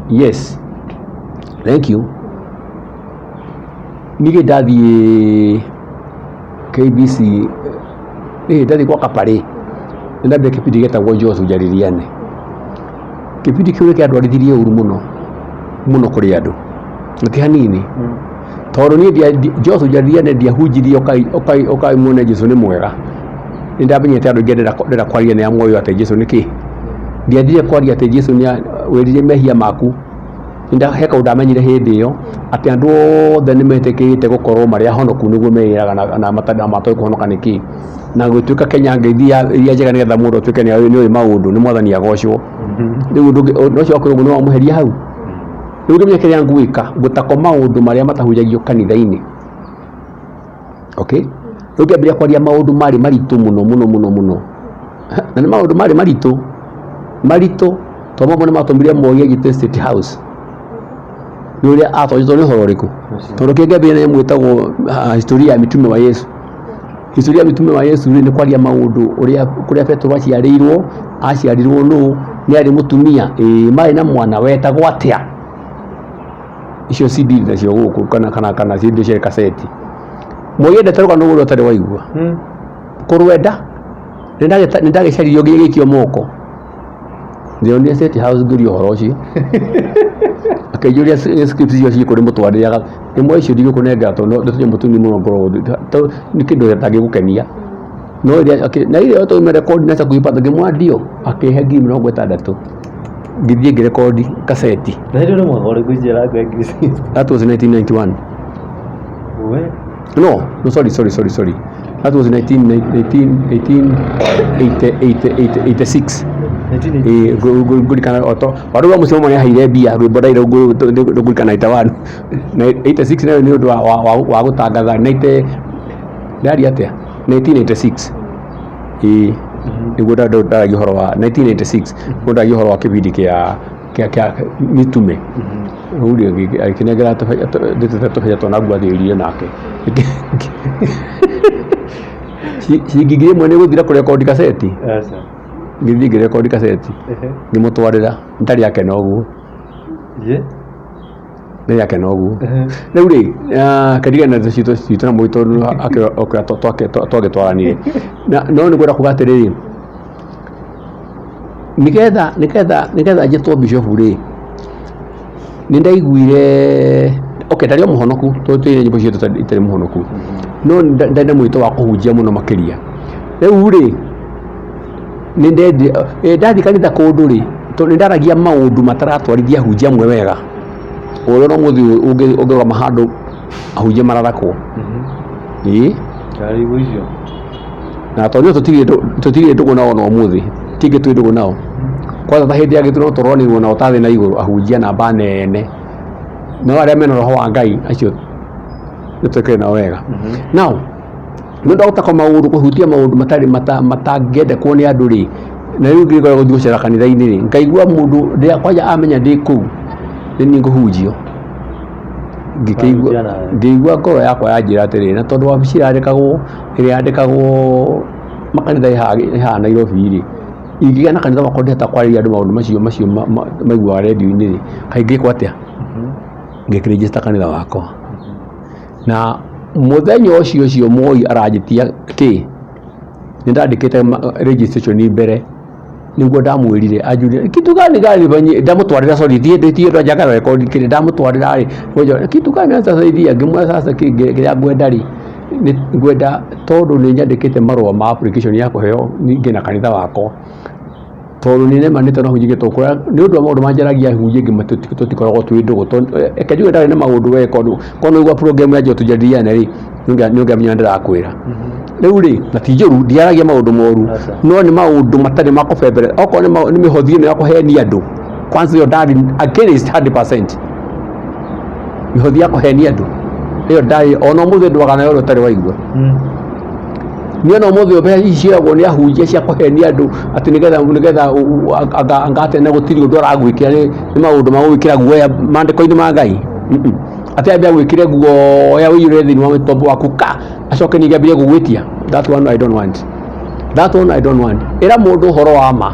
Yes, thank you. Niĩ ndathiĩ KBC ĩ ndathiĩ gwa Kaparĩ, nĩ ndambire kĩbindi gĩtagwo Njoo Tujadiliane. Kĩbindi kĩu nĩ kĩandwarithirie ũru mũno mũno kũrĩ andũ, na ti hanini, tondũ niĩ Njoo Tujadiliane ndiahunjirie ũkai ũkai ũkai muone Jesũ nĩ mwega. Nĩ ndamenyete andũ aingĩ ndĩrenda kwaria nĩ muoyo atĩ Jesũ nĩ kĩ. Ndiathire kwaria atĩ Jesu nĩ wĩrire mehia maku. He kaũndũ ndamenyire hĩndĩ ĩyo atĩ andũ othe nĩ metĩkĩrĩte gũkorwo marĩ ahonoku nĩguo meĩraga na matoĩ kũhonoka nĩ kĩĩ. Na gũtuĩka Kenya ngeithi iria njega nĩgetha mũndũ atuĩke nĩ oĩ maũndũ, nĩ Mwathani agocwo. Rĩu ũndũ ũcio wakwĩrwo ũguo nĩ wamweheria hau. Rĩu ngĩmenya kĩrĩa ngwĩka, ngũtako maũndũ marĩa matahunjagio kanitha-inĩ. Okay? Rĩu ngĩambĩrĩria kwaria maũndũ marĩ maritũ mũno mũno mũno mũno. Na nĩ maũndũ marĩ maritũ maritũ tondũ mamwe nĩ matũmire Moi anjĩte State House. Nĩ ũrĩa atonyetwo nĩ ũhoro ũrĩkũ? Tondũ kĩrĩa ngĩambĩrĩria na ĩmwe ĩtagwo historia ya mitume wa Yesu. Historia ya mitume wa Yesu rĩ, nĩ kwaria maũndũ ũrĩa kũrĩa Petero aciarĩirwo, aciarirwo nũ, nĩ arĩ mũtumia, ĩĩ marĩ na mwana wetagwo atĩa? Icio CD nacio gũkũ kana CD cia kaseti. Moi endete rũgano rũrĩa ũtarĩ waigua. Kũrwenda nĩ ndagĩcaririo nginya gĩikio moko. Ndĩronire State House ngĩũria ũhoro ũcio. Akĩnjũria script icio ciĩ kũrĩ mũtwarĩre ĩmwe icio ndigũkũnengera tondũ nĩ tũnyamũ tũnini mũno ngoragwo nĩ kĩndũ gĩtangĩgũkenia. No ĩrĩa na ile yote umerekodi naweza kuipata, ngĩmwĩra ndio, akĩhe 60,000. Ngĩthiĩ ngĩrekondi kaseti. Na hĩndĩ ĩyo nĩ mwaka ũrĩkũ njĩra ngiri? That was 1991. We? No, no, sorry, sorry, sorry, sorry. That was 19, 19, 1986. 1980. Ngũririkana oto warũ wa mũciĩ nĩ aheire mbia rwĩmbo ndaire ngũririkana 81 na 86 nayo nĩ ũndũ wa gũtangatha 90 ndaria atĩa 1986, ĩĩ, nĩguo ndaragia ũhoro wa 1986, nĩguo ndaragia ũhoro wa kĩbindi kĩa mitume. Rĩu rĩ agĩkĩnengera tũbeca twana ngwathĩrĩirie nake ciringi 1,000 nĩ gũthira kũrekondi kaseti. Aca. Ngĩthiĩ ngĩrekondi kaseti, ngĩmũtwarĩra, ndarĩ akena ũguo. Ye? Ndarĩ akena ũguo. Rĩu rĩ kĩndigana citũ citũ na mũi tondũ okĩra twagĩtwaranire. No nĩ ngwenda kuga atĩrĩrĩ, nĩgetha njĩtwo bishop rĩ, nĩ ndaiguire okay, ndarĩ o mũhonoku tondũ twĩ nyĩmbo citũ itarĩ mũhonoku, no ndarĩ na mwĩto wa kũhunjia mũno makĩria. Rĩu rĩ nĩ ndendire ndathiĩ kanitha kũndũ rĩ, tondũ nĩ ndaragia maũndũ mataratwarithia ahunjia amwe wega, ũrĩa ona ũmũthĩ ũyũ ũngĩrũgama handũ ahunjia mararakwo. Ĩĩ. Karibu icio. Na tondũ tũtirĩ ndũgũ nao ona ũmũthĩ, tingĩ twĩ ndũgũ nao. Kwanza ta hĩndĩ ya gĩthurano tũroranirwo nao ta thĩ na igũrũ, ahunjia namba nene. No arĩa mena roho wa Ngai acio nĩ twĩkire nao wega. Now nĩ ũndũ wa gũtaka maũndũ kũhutia maũndũ matarĩ matangĩendekwo nĩ andũ rĩ, na rĩu ngĩkorwo gũthiĩ gũcera kanitha-inĩ rĩ, ngaigua mũndũ rĩrĩa kwanja amenya ndĩ kũu nĩ niĩ ngũhunjio. Ngĩkĩigua Wahunjia nawe. Ngĩigua ngoro yakwa yanjĩra atĩrĩrĩ, na tondũ wabici yandĩkagwo ĩrĩa yandĩkagwo makanitha ĩ haha Nairobi rĩ, ingĩgĩa na kanitha wakwa ndĩhota kwarĩria andũ maũndũ macio maiguaga redio-inĩ rĩ, kaĩ ingĩkwo atĩa? Ngĩkĩrĩnjĩsta kanitha wakwa. Na mũthenya ũcio Moi aranjĩtia kĩ, nĩ ndandĩkĩte registration mbere, nĩguo ndamwĩrire anjũrie kitu gani gani fanyie, ndamũtwarĩra, sorry, thiĩ ndwanjaka record kĩrĩa ndamũtwarĩra rĩ, kitu gani saidia, ngĩmwĩra sasa kĩrĩa ngwenda rĩ, nĩ ngwenda tondũ nĩ nyandĩkĩte marũa ma application ya kũheo ningĩ na kanitha wakwa, tondũ nĩ nemanĩte na hunjia tondũ nĩ ũndũ wa maũndũ manjaragia hunjia ingĩ tũtikoragwo twĩ ndũgũ. Reke njuge ndarĩ na maũndũ we korwo nĩ program ya Njoo Tujadiliane rĩ, nĩ ũngĩamenya ndĩrakwĩra. Rĩu rĩ, na ti njũru, ndiaragia maũndũ moru, no nĩ maũndũ matarĩ ma kũbembere. Okorwo nĩ mĩhothi ĩno ya kũhenia andũ, kwanza ĩyo ndarĩ against 100%. Mĩhothi ya kũhenia andũ ĩyo ndarĩ, ona ũmũthĩ ndwaga nayo ũrĩa ũtarĩ waigua. Niĩ ona ũmũthĩ mbeca ici cioyagwo nĩ ahunjia cia kũhenia andũ atĩ nĩgetha anga atĩ na gũtirĩ ũndũ aragwĩkĩra, nĩ maũndũ ma gũgwĩkĩra guoya maandĩko-inĩ ma Ngai. Atĩ ambe agwĩkĩre guoya ũiyũre thĩinĩ wa mũtombo waku ka acoke ningĩ ambie gũgwĩtia. That one I don't want. That one I don't want. Ĩra mũndũ ũhoro wa ma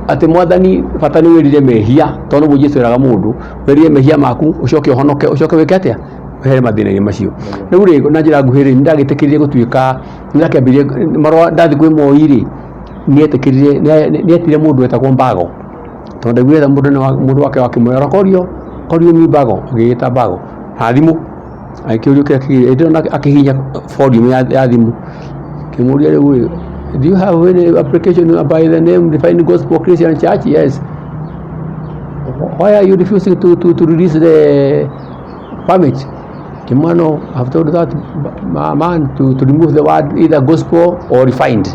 atĩ Mwathani bata nĩ wĩrire mehia, tondũ nĩguo Jesu eraga mũndũ, wĩrire mehia maku ũcoke ũhonoke, ũcoke wĩke atĩa? Wehere mathĩna-inĩ macio. Rĩu rĩ, na njĩra nguhĩ rĩ, nĩ ndagĩtĩkĩrire gũtuĩka, nĩ ndakĩambirie marũa ndathiĩ kwĩ Moi rĩ, nĩ etĩkĩrire, nĩ etire mũndũ wetagwo Mbago, tondũ ndaiguire mũndũ wake wakĩmwĩra korio korio ni Mbago, agĩgĩta Mbago na thimũ, agĩkĩũrio kĩrĩa kĩgĩrĩire, ndĩrona akĩhihinya volume ya thimũ, ngĩmũria rĩu rĩ, Do you have any application by the name Refined Gospel Christian Church? Yes. Why are you refusing to release the permit? Ngĩmwĩra no, I've told that man to remove the word either gospel or refined.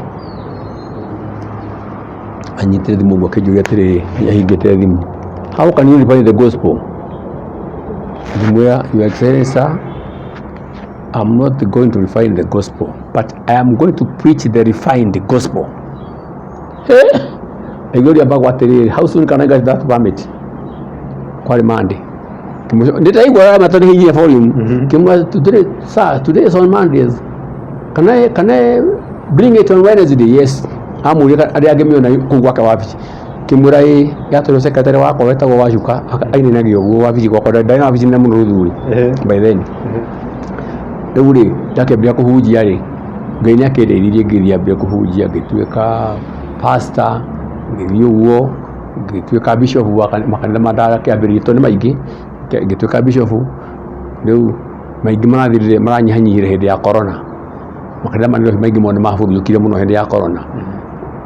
Anyitire thimũ ũguo akĩnjũria atĩrĩrĩ, ahingĩte thimũ, how can you refine the gospel? Ngĩmwĩra, Your Excellency, sir, I'm not going to refine the gospel, but I am going to preach the refined gospel. Aigũria mbagwo atĩrĩrĩ, how soon can I get that permit? Kwarĩ Monday. Ndĩraigua matari hihinya volume. Kĩmwĩra, today, sir, today is on Mondays. Can I bring it on Wednesday? Yes. Amũria arĩa angĩmĩona kũu gwake wabici. Kĩmwĩra ĩ yatũrwo secretary wakwa wetagwo Wacuka aininagia ũguo wabici gwakwa, ndarĩ na wabici nene mũno rũthuri by then. Rĩu rĩ, ndakĩambia kũhunjia rĩ, Ngai nĩ akĩndeithirie ngĩthiĩ ambia kũhunjia, ngĩtuĩka pastor, ngĩthiĩ ũguo ngĩtuĩka bishop wa makanitha ma ndakĩambĩrĩirie tondũ nĩ maingĩ, ngĩtuĩka bishop. Rĩu maingĩ marathirire, maranyihanyihire hĩndĩ ya corona. Makanitha ma Nairobi maingĩ mũno nĩ maburujũkire mũno hĩndĩ ya corona,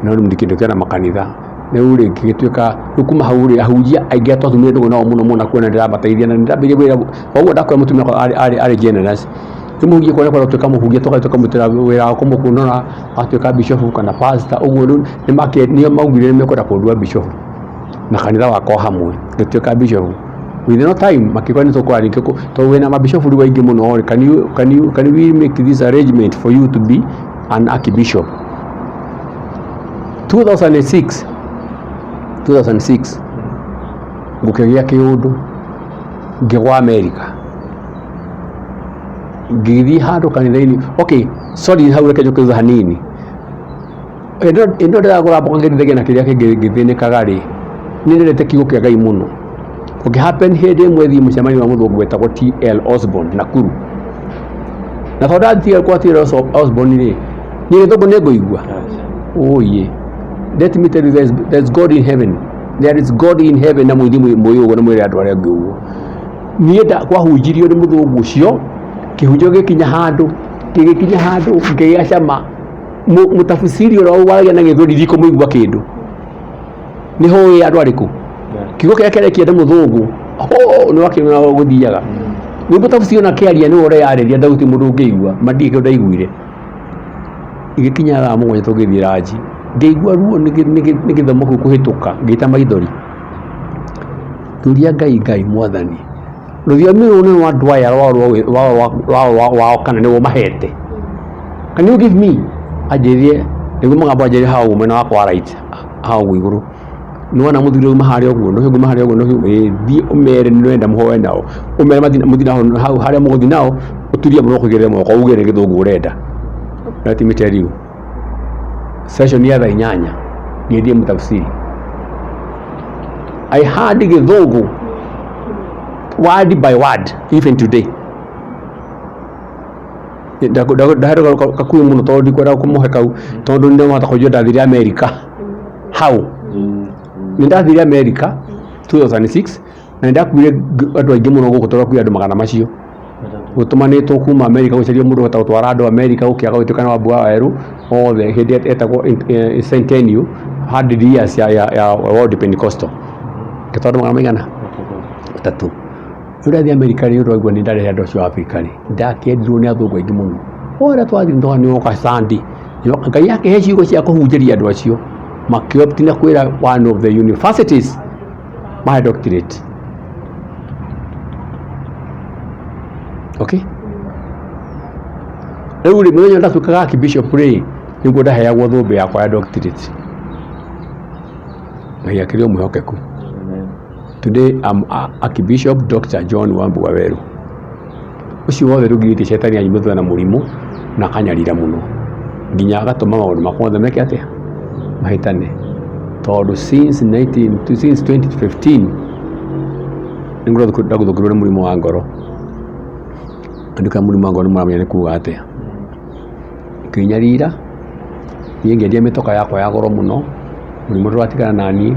no rĩu ndikĩona makanitha. Rĩu rĩ, ngĩgĩtuĩka rĩu kuma hau rĩ, ahunjia aingĩ arĩa twatumire ndũgũ nao mũno mũno kuona ndĩramateithia na nĩndambĩrĩirie wĩra koguo ndakwĩra mũtumia wakwa arĩ generous. Rĩu mũhunjia kuona kwenda gũtuĩka mũhunjia tũgathiĩ tũkamũrutĩra wĩra wa kũmũkunũra, agatuĩka bishop kana pastor ũguo. Rĩu nĩo maugire nĩmekwenda kũndua bishop na kanitha wakwa hamwe, ngĩtuĩka bishop. Within no time makiuga nĩ tũkũra rĩngĩ tondũ wĩna mabishop rĩu aingĩ mũno rĩ, can we make this arrangement for you to be an archbishop? 2006 2006 ngũkĩgĩa kĩũndũ, ngĩgwa America, ngĩgĩthiĩ handũ kanitha-inĩ. Okay, sorry, hau reke njũke thutha hanini. Hĩndĩ ĩno ndĩragũra mboga ngĩrithagia na kĩrĩa kĩngĩ ngĩthĩnĩkaga rĩ, nĩ ndendete kiugo kĩa Ngai mũno. Kũngĩ happen hĩndĩ ĩmwe thiĩ mũcemanio wa mũthũngũ wetagwo TL Osborne Nakuru, na tondũ ndathiĩ kwa TL Osborne rĩ, niĩ gĩthũngũ nĩ ngũigua oye. Let me tell you, there's God in heaven, there is God in heaven. Na mũithi mũĩ ũguo na mwĩre andũ arĩa angĩ ũguo. Niĩ kwahunjirio nĩ mũthũngũ ũcio, kĩhunjio gĩkinya handũ, gĩgĩkinya handũ ngĩgĩa cama. Mũtafsiri ũrĩa waragia na gĩthweri ndikũmũigua kĩndũ, nĩ hũĩ andũ arĩkũ kiugo kĩrĩa kĩarekia nĩ mũthũngũ ho nĩ wakĩona gũthiaga nĩ mũtafsiri ona kĩaria nĩ ũreyarĩria thauti mũndũ ũngĩigua ma ndiĩ kĩndũ ndaiguire. Igĩkinya thaa 7 tũgĩthiĩ ranji, ngĩigua ruo nĩ gĩthomo kĩu kũhĩtũka, ngĩita maithori, ngĩũria Ngai, Ngai mwathani, rũthiomi rũrũ nĩ rwa andũ aya rwao kana nĩguo mahete? Can you give me? Anjĩrire nĩguo mũgambo, anjĩrire hau mwena wakwa wa right hau ũguo igũrũ, nĩwona mũthuri ũyũ harĩa ũguo, nĩũcio nguma harĩa ũguo, nĩũcio ĩĩ, thiĩ ũmere nĩũrenda mũhoe nao, ũmere mũthiĩ nao hau harĩa mũgũthiĩ nao, ũturie mũno ũkũigĩrĩre moko uge nĩ gĩthũngũ ũrenda. Let me tell you, session ya thaa 8 ngĩthiĩ mũtafsiri, I heard gĩthũngũ word by word even today. Ndahe kakuhĩ mũno tondũ ndikwenda kũmũhe kau, tondũ nĩ kũnjua ndathire America hau. Nĩ ndathire America 2006 na nĩ ndakuire andũ aingĩ mũno gũkũ, tondũ ndakuire andũ magana macio gũtũmanĩtwo kuma America gũcaria mũndũ ũhota gũtwara andũ America gũkĩaga gũtuĩka nĩ Wambua wa Werũ othe hĩndĩ etagwo centennial 100 years ya World Pentecostal, ngĩtwara andũ magana maigana 3. Rĩu ndathiĩ America rĩ, ũndũ waigua nĩ ndarehe andũ acio a Africa rĩ, ndakĩendirwo nĩ athũngũ aingĩ mũno. Ũrĩa twathiĩ nĩ woka Sunday, Ngai akĩhe ciugo cia kũhunjĩria andũ acio, makĩopt na kwĩra one of the universities mahe doctorate. Okay, rĩu rĩ, mũthenya ndatuĩkaga archbishop rĩ, nĩguo ndaheagwo thũmbĩ yakwa ya doctorate. Ngai akĩrĩ o mwĩhokeku. Today I'm Archbishop Dr. John Wambua Weru. Ũcio wothe rĩu cetani anyumĩte na mũrimũ na akanyarira mũno nginya agatũma maũndũ makwa mothe meke atĩa, mahĩtane, tondũ since 2015 nĩngũrwo ndagũthũkĩrwo nĩ mũrimũ wa ngoro. Andũ mũrimũ wa ngoro nĩ mũramenya nĩ kuga atĩa. Ngĩnyarira niĩ, ngĩendia mĩtoka yakwa ya goro mũno, mũrimũ ndũratigana naniĩ.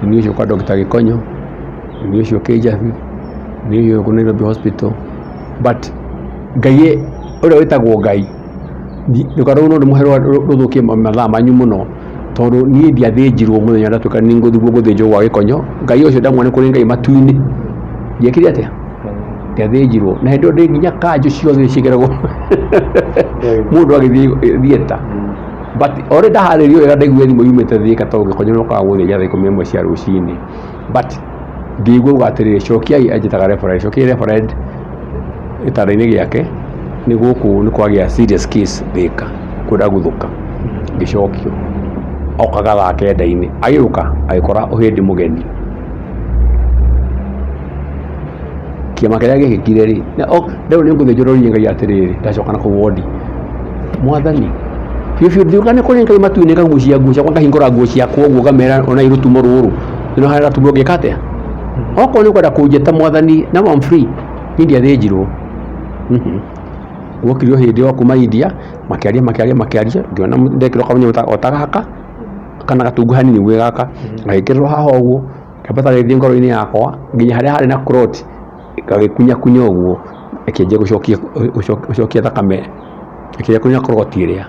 Nĩ ũcio kwa Dr. Gĩkonyo, nĩ ũcio Kĩnjabi, nĩ ũcio Nairobi Hospital, but Ngai ũrĩa wĩtagwo Ngai Rũgano rũu no ndĩmũhe rũthũkie mathaa manyu mũno, tondũ niĩ ndiathĩnjirwo mũthenya ndatuĩka nĩ ngũthiĩ gũthĩnjwo gwa gĩkonyo. Ngai ũcio ndamwona kũrĩ Ngai matu-inĩ. Ndiekire atĩa? Ndiathĩnjirwo. Na hĩndĩ ĩyo ndĩ nginya kanjũ ciothe ciĩkĩragwo mũndũ agĩthiĩ theatre. But already ndaharĩrio wega, ndaiguire thimũ yumĩte Thika, tondũ gĩkonyo nĩũkaga gũthĩnja thaa 11 cia rũcinĩ. But ngĩigua auga atĩrĩrĩ, cokiai, anjĩtaga reverend, cokiai reverend gĩtanda-inĩ gĩake, nĩ gũkũ nĩ kwagĩa serious case Thika, kwenda guthũka. Ngĩcokio. Okaga thaa kenda-inĩ, agĩũka agĩkora ũhĩndĩ mũgeni. Kĩama kĩrĩa gĩekĩkire rĩ, rĩu nĩ ngũthĩnjwo, ndoririe Ngai atĩrĩrĩ, ndacoka na kũu wondi, Mwathani, biũ biũ ndiũka nĩ kũrĩ Ngai matu-inĩ, ngagucia nguo ciakwa, ngahingũra nguo ciakwa ũguo, ngamera onai rũtumo rũrũ, ĩno harĩ gatumo ngĩka atĩa? Okorwo nĩ ũkwenda kũnjĩta Mwathani, now I'm free, niĩ ndiathĩnjirwo. Gwokire ũhĩndĩ wa kuma India, makĩaria makĩaria makĩaria, ngĩona ndekĩrwo kanyamũ o ta gaka, kana gatungu hanini gwĩ gaka, gagĩkĩrĩrwo haha ũguo, kĩambata gagĩthiĩ ngoro-inĩ yakwa, nginya harĩa harĩ na clot, gagĩkunya kunya ũguo, ĩkĩanjia gũcokia gũcokia thakame, ĩkĩanjia kũnya clot ĩrĩa.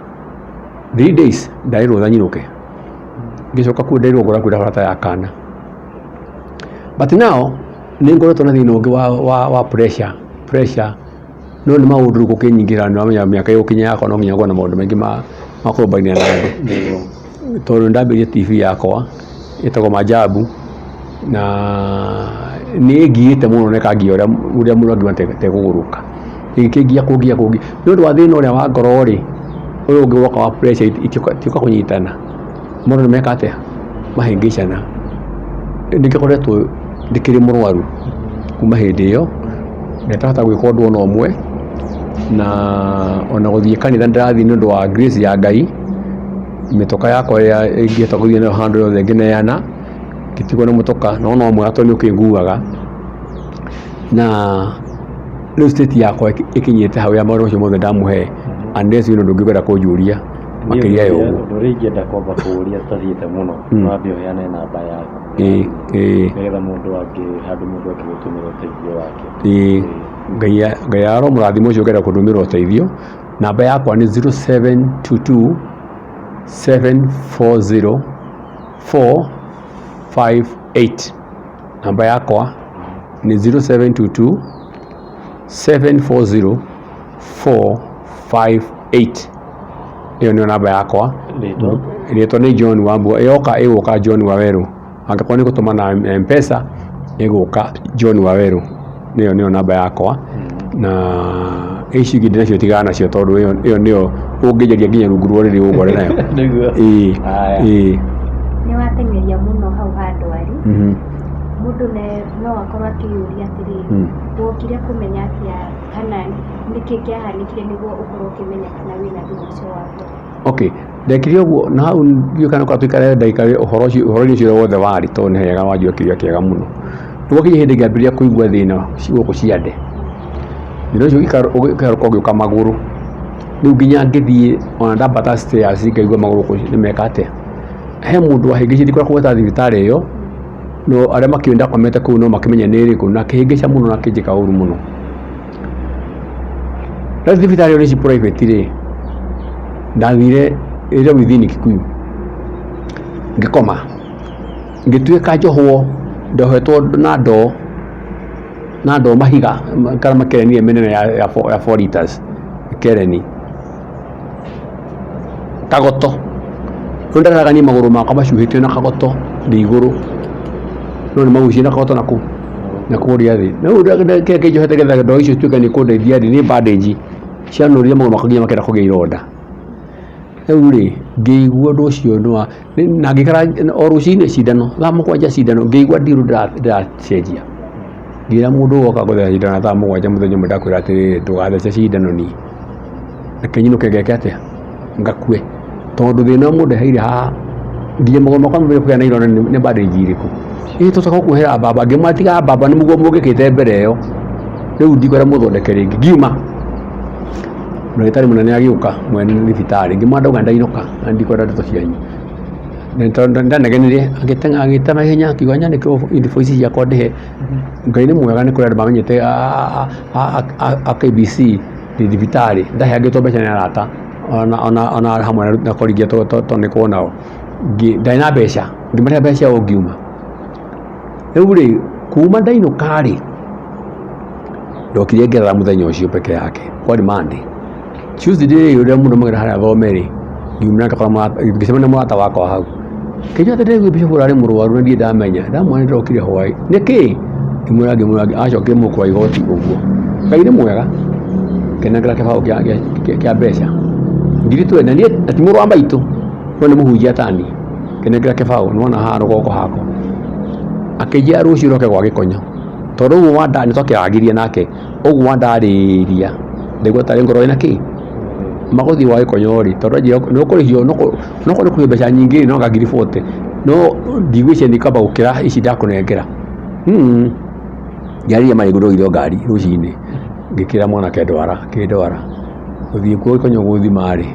3 days ndarĩ rũtha nyinũke. Ngĩcoka kuo nderirwo ngoro yaku ĩrahũra ta ya kana. But now, nĩ ngoretwo na thĩna ũngĩ wa pressure, pressure, no nĩ maũndũ rĩu gũkĩnyingĩra, nĩ wamenya mĩaka ĩgũkinya yakwa no nginya ngorwo na maũndũ maingĩ ma kũrũmbania na andũ. Tondũ nĩ ndambĩrĩirie TV yakwa ĩtagwo Maajabu, na nĩ ĩngiĩte mũno na ĩkangia ũrĩa mũndũ angiuga tekũgũrũka. Ĩkĩngia kũngia kũngia, nĩ ũndũ wa thĩna ũrĩa wa ngoro rĩ, ũyũ ũngĩ woka wa pressure itioka kũnyitana. Mũndũ nĩ meka atĩa? Mahĩngĩcana. Nĩngĩkoretwo ndĩkĩrĩ mũrwaru kuma hĩndĩ ĩyo, na itarahota gwĩka ũndũ ona ũmwe, na ona gũthiĩ kanitha ndĩrathiĩ nĩ ũndũ wa grace ya Ngai. Mĩtoka yakwa ĩrĩa ingĩhota gũthiĩ nayo handũ hothe ngĩneana, ngĩtigwo na mũtoka, no no mwega tondũ nĩ ũkĩnguaga. Na rĩu state yakwa ĩkinyĩte hau ya maũndũ macio mothe ndamũhe, unless wĩna ũndũ ũngĩ ũkwenda kũnjũria makĩria ya ũguo. Ũndũ ũrĩa ingĩenda kwamba kũũria tũtathiĩte mũno, wambe ũheane namba yaku, ĩĩ ĩĩ nĩgetha mũndũ angĩ handũ mũndũ angĩgũtũmĩra ũteithio wake. Ĩĩ, Ngai aromũrathima ũcio ũngĩenda kũndũmĩra ũteithio. Namba yakwa nĩ 0722 740 458. Namba yakwa nĩ 0722 740 458. Ĩyo nĩyo namba yakwa. Rĩtwa? Rĩtwa nĩ John Wambua. Ĩyoka ĩgũka John Wawerũ. Angĩkorwo nĩ gũtũma na M-Pesa, ĩgũka John Wawerũ. Ĩyo nĩyo namba yakwa. Na ici ingĩ ndĩnacio tigana nacio, tondũ ĩyo nĩyo ũngĩnjaria nginya rungu rwa ũrĩrĩ ũngore nayo. Nĩguo. Ĩĩ. Haya. Ĩĩ. Nĩ wateng'eria mũno hau ha ndwari. Mũndũ no akorwo akĩyũria atĩrĩrĩ, wokire kũmenya atĩa, kana nĩkĩ kĩahanĩkire nĩguo ũkorwo ũkĩmenya kana wĩna thĩna ũcio wa ngoro? Okay, ndekire ũguo na hau ndiũĩ kana tũikare ndagĩka ũhoro ũcio, ũhoro-inĩ ũcio wothe warĩ, tondũ nĩ hega wanjũria kĩũria kĩega mũno. Nĩ gwakinya hĩndĩ ngĩambĩrĩria kũigua thĩna gũkũ ciande. Thĩna ũcio ũgĩikara ũgĩũka magũrũ. Rĩu nginya ngĩthiĩ ona ndambata stairs ngaigua magũrũ nĩ meka atĩa. He mũndũ wahĩngĩcire, ndikwenda kũgweta thibitarĩ ĩyo, no arĩa makĩũĩ ndakomete kũu no makĩmenye nĩ ĩrĩkũ, na akĩhĩngĩca mũno na akĩnjĩka ũru mũno. Rĩu thibitarĩ ĩyo nĩ private rĩ, ndathire ĩrĩa within Kikuyu, ngĩkoma, ngĩtuĩka njohwo, ndohetwo na ndoo mahiga kana makereni ĩrĩa mĩnene ya 4 liters kereni kagoto. Rĩu ndararaga niĩ magũrũ makwa macuhĩtio na kagoto ndĩ igũrũ, no nĩ magucie na kagoto nakũ na kũrĩa thĩ. Rĩu kĩrĩa kĩnjohete nĩgetha ndoo icio cituĩke nĩ ikũndeithia rĩ, nĩ bandage cianũrire magũrũ makwa nginya makĩenda kũgĩa ironda. Rĩu rĩ, ngĩigua ũndũ ũcio nĩ wa na ngĩikara o rũcinĩ cindano, thaa 7 cindano, ngĩigua ndiru ndĩracenjia. Ngĩra mũndũ woka gũtheca cindano thaa 7 mũthenya ũmwe, ndakwĩra atĩrĩrĩ, ndũgathece cindano niĩ, reke nyinũke ngeke atĩa, ngakue, tondũ thĩna mũndeheire haha nginya magũrũ makwa mambĩrĩria kũgĩa na ironda nĩ bandage irĩkũ? Ĩ tũcoka gũkuohera mbamba. Ngĩmwĩra tiga mbamba, nĩguo mũngĩkĩte mbere ĩyo, rĩu ndikwenda mũthondeke rĩngĩ. Ngiuma, ndagĩtarĩ mũnene agĩũka mwene thibitarĩ, ngĩmwĩra ndauga ndainũka na ndikwenda ndeto cianyu. Tondũ ndanegenire, agĩteng'era agĩta na ihenya akiuga nyandĩkĩrwo invoice ciakwa ndĩhe. Ngai nĩ mwega, nĩ kũrĩ andũ mamenyete a KBC ndĩ thibitarĩ, ndaheangĩtwo mbeca nĩ arata. ona hamwe na korigia tondũ nao ndarĩ na mbeca, ngĩmahe mbeca o ngiuma. Rĩu rĩ, kuma ndainũka rĩ, ndokire ngerera mũthenya ũcio peke yake, kwarĩ Monday. Tuesday rĩ, ũrĩa mũndũ maugĩra harĩa thome rĩ, ngiumĩra ngakora ngĩcemania na mũrata wakwa hau. Kĩnjĩra atĩ ndĩraigua Bishop ũrarĩ mũrwaru na ndirĩ ndamenya. Ndamwĩra nĩndĩrokire hwaĩ. Nĩkĩ? Ngĩmwĩra ngĩmwĩra acokire mũhuko wa igoti ũguo. Ngai nĩ mwega. Ngĩnengera kĩbaũ kĩa mbeca. Ngiri twendi na niĩ na ti mũrũ wa maitũ no nĩ mũhunjia ta niĩ. Ngĩnengera kĩbaũ nĩwona haha rũgongo hakwa. Akĩnjĩra rũciũ ũroke gwa Gĩkonyo. Tondũ ũguo wanda nĩ twakĩarangirie nake, ũguo wandarĩria ndaigua tarĩ ngoro ĩna kĩ magũthiĩ gwa Gĩkonyo rĩ, tondũ anjĩra nĩ ũkũrĩhio no okorwo nĩ ũkũrĩhio mbeca nyingĩ rĩ, no anga ngiri 40 no ndigwĩciria nĩ kwamba gũkĩra ici ndakũnengera. Ngĩarĩria marĩgũ ndoire ngari rũcinĩ ngĩkĩra mwanake ndwara, akĩndwara. Gũthiĩ kuo Gĩkonyo gũthima rĩ,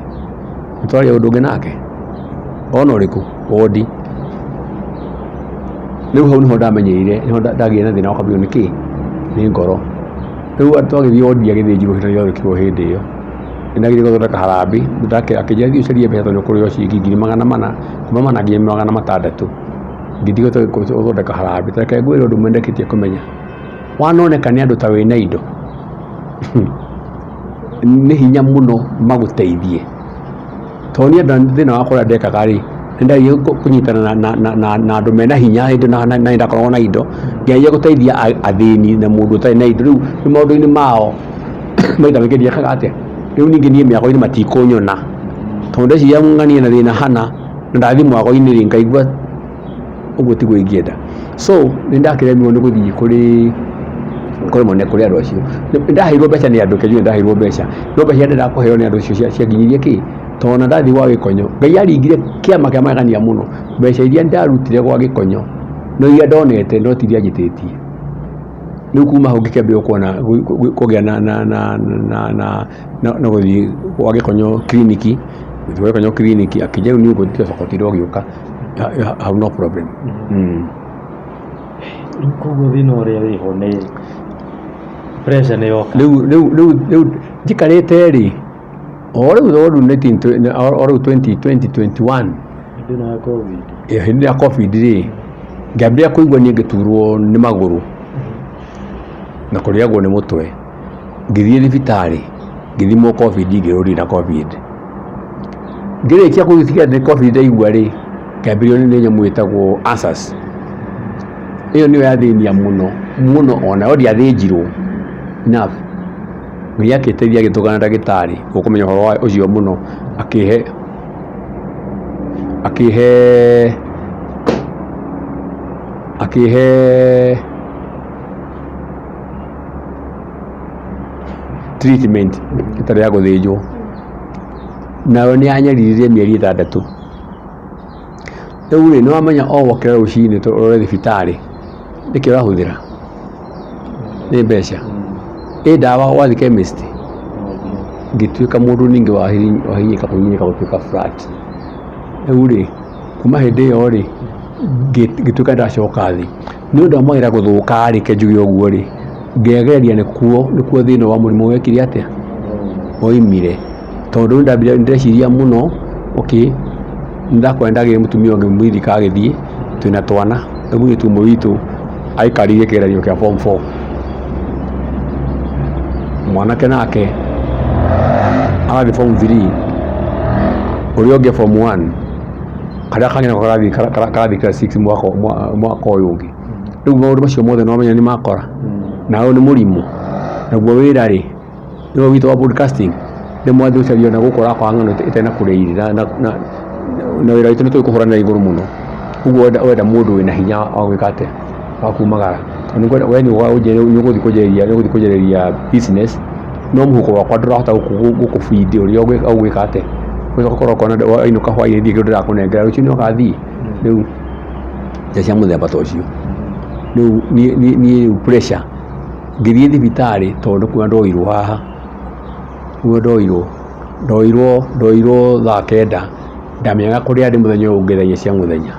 nĩ twaria ũndũ ũngĩ nake ona ũrĩkũ wondi. Rĩu hau nĩho ndamenyeire, nĩho ndagĩire na thĩna wa kwambĩrĩrio nĩ kĩ? Nĩ ngoro. Rĩu twagĩthiĩ wondi ya gĩthĩnjirwo hĩndĩ hĩndĩ ĩyo. Nĩ ndagĩire gũthondeka harambee, akĩnjĩra thiĩ ũcarie mbeca tondũ nĩ ũkũrĩhwo ciringi ngiri magana mana, kuma mana nginya magana matandatũ. Ngĩthiĩ gũthondeka harambee. Ta reke ngwĩre ũndũ ũmwe ndĩkĩtie kũmenya, wanoneka nĩ andũ ta wĩna indo, nĩ hinya mũno magũteithie. Tondũ niĩ thĩna wakwa ũrĩa ndekaga rĩ, nĩ ndageria kũnyitana na andũ mena hinya hĩndĩ na nĩ ndakoragwo na indo, ngĩgeria gũteithia athĩni na mũndũ ũtarĩ na indo. Rĩu maũndũ-inĩ mao maita maingĩ ndiekaga atĩa, rĩu ningĩ niĩ mĩago-inĩ matikũnyona. Tondũ ndeciria ng'ania na thĩna hana, na ndathiĩ mwago-inĩ rĩ, ngaigua ũguo tiguo ingĩenda. So nĩ ndakĩremirwo nĩ gũthiĩ kũrĩ kũrĩ kũrĩ andũ acio. Nĩ ndaheirwo mbeca nĩ andũ, kĩnjũĩ nĩ ndaheirwo mbeca, no mbeca iria ndendaga kũheo nĩ andũ acio cianginyirie kĩ? Tondũ ona ndathiĩ gwa Gĩkonyo, Ngai aringire kĩama kĩa magegania mũno. Mbeca iria ndarutire gwa Gĩkonyo, no iria ndonete no ti iria njĩtĩtie. Rĩu kuma hau ngĩkĩambia kuona kũgĩa na gũthiĩ gwa Gĩkonyo kiriniki, gũthiĩ gwa Gĩkonyo kiriniki, akĩnjĩra rĩu nĩ ũgũcoka ũtinde ũgĩũka, hau no problem. Rĩu koguo thĩna ũrĩa wĩho nĩ pressure nĩ yoka. Rĩu njikarĩte rĩ, o rĩu o rĩu 19 o rĩu 2021. Hĩndĩ ĩno ya COVID. Hĩndĩ ya COVID rĩ, ngĩambĩrĩria kũigua niĩ ngĩturwo nĩ magũrũ na kũrĩagwo nĩ mũtwe. Ngĩthiĩ thibitarĩ, ngĩthimwo COVID, ngĩrwo ndirĩ na COVID. Ngĩrĩkia gũgĩtigĩra nĩ COVID ndaigua rĩ, ngĩambĩrĩrio nĩ nyamũ ĩtagwo ulcers. Ĩyo nĩyo yathĩnia mũno mũno, ona yo ndiathĩnjirwo enough. Ngai akĩndeithia agĩtũngana na ndagĩtarĩ ũkũmenya ũhoro wa ũcio mũno, akĩhe treatment ĩtarĩ ya gũthĩnjwo. Nayo nĩ yanyaririre mĩeri 6. Rĩu rĩ, nĩ wamenya o wokĩra rũcinĩ ũrore thibitarĩ, nĩkĩ ũrahũthĩra? Nĩ mbeca. Ĩ ndawa wathiĩ chemist? Ngĩtuĩka mũndũ ningĩ wahinyĩka kũhinyĩka gũtuĩka flat. Rĩu rĩ, kuma hĩndĩ ĩyo rĩ, ngĩtuĩka ndacoka thĩ. Nĩ ũndũ wa mawĩra gũthũka rĩ, reke njuge ũguo rĩ, ngegeria nĩkuo thĩna wa mũrimũ wekire atĩa? Woimire. Tondũ nĩ ndeciria mũno, okay, nĩ ndakora ndagĩire mũtumia ũngĩ mũirika agĩthiĩ, twĩna twana, rĩu mũirĩtu ũmwe witũ aikarĩire kĩgeranio kĩa form 4. Mwanake nake arathiĩ form 3, ũrĩa ũngĩ form 1, karĩa kangĩ nako karathiĩ class 6 mwaka ũyũ ũngĩ. Rĩu maũndũ macio mothe nĩ wamenya nĩ makora, na ũyũ nĩ mũrimũ, naguo wĩra rĩ, nĩwe witũ wa broadcasting, nĩ mwathiĩ ũcarie na gũkũ ũrakora ng'ano ĩtarĩ na kũrĩa irĩ na wĩra witũ nĩ tũĩ kũhũranĩra igũrũ mũno. Ũguo wenda mũndũ wĩna hinya wa gwĩka atĩa? Wa kumagara. Tondũ we nĩ ũgũthiĩ kũnjĩrĩria business, no mũhuko wakwa ndũrahota gũkũ feed ũrĩa ũgwĩka atĩa? Ũgakorwo ũkona wainũka hwainĩ ndirĩ kĩndũ ndĩrakũnengera, rũciũ nĩ ũgathiĩ. Rĩu njĩra cia mũthemba ta ũcio. Rĩu niĩ rĩu pressure, ngĩthiĩ thibitarĩ tondũ nĩ kuona ndoirwo haha, nĩguo ndoirwo thaa 9, ndamenyaga kũrĩa ndĩ mũthenya ũyũ ũngĩ thaa 4 cia mũthenya.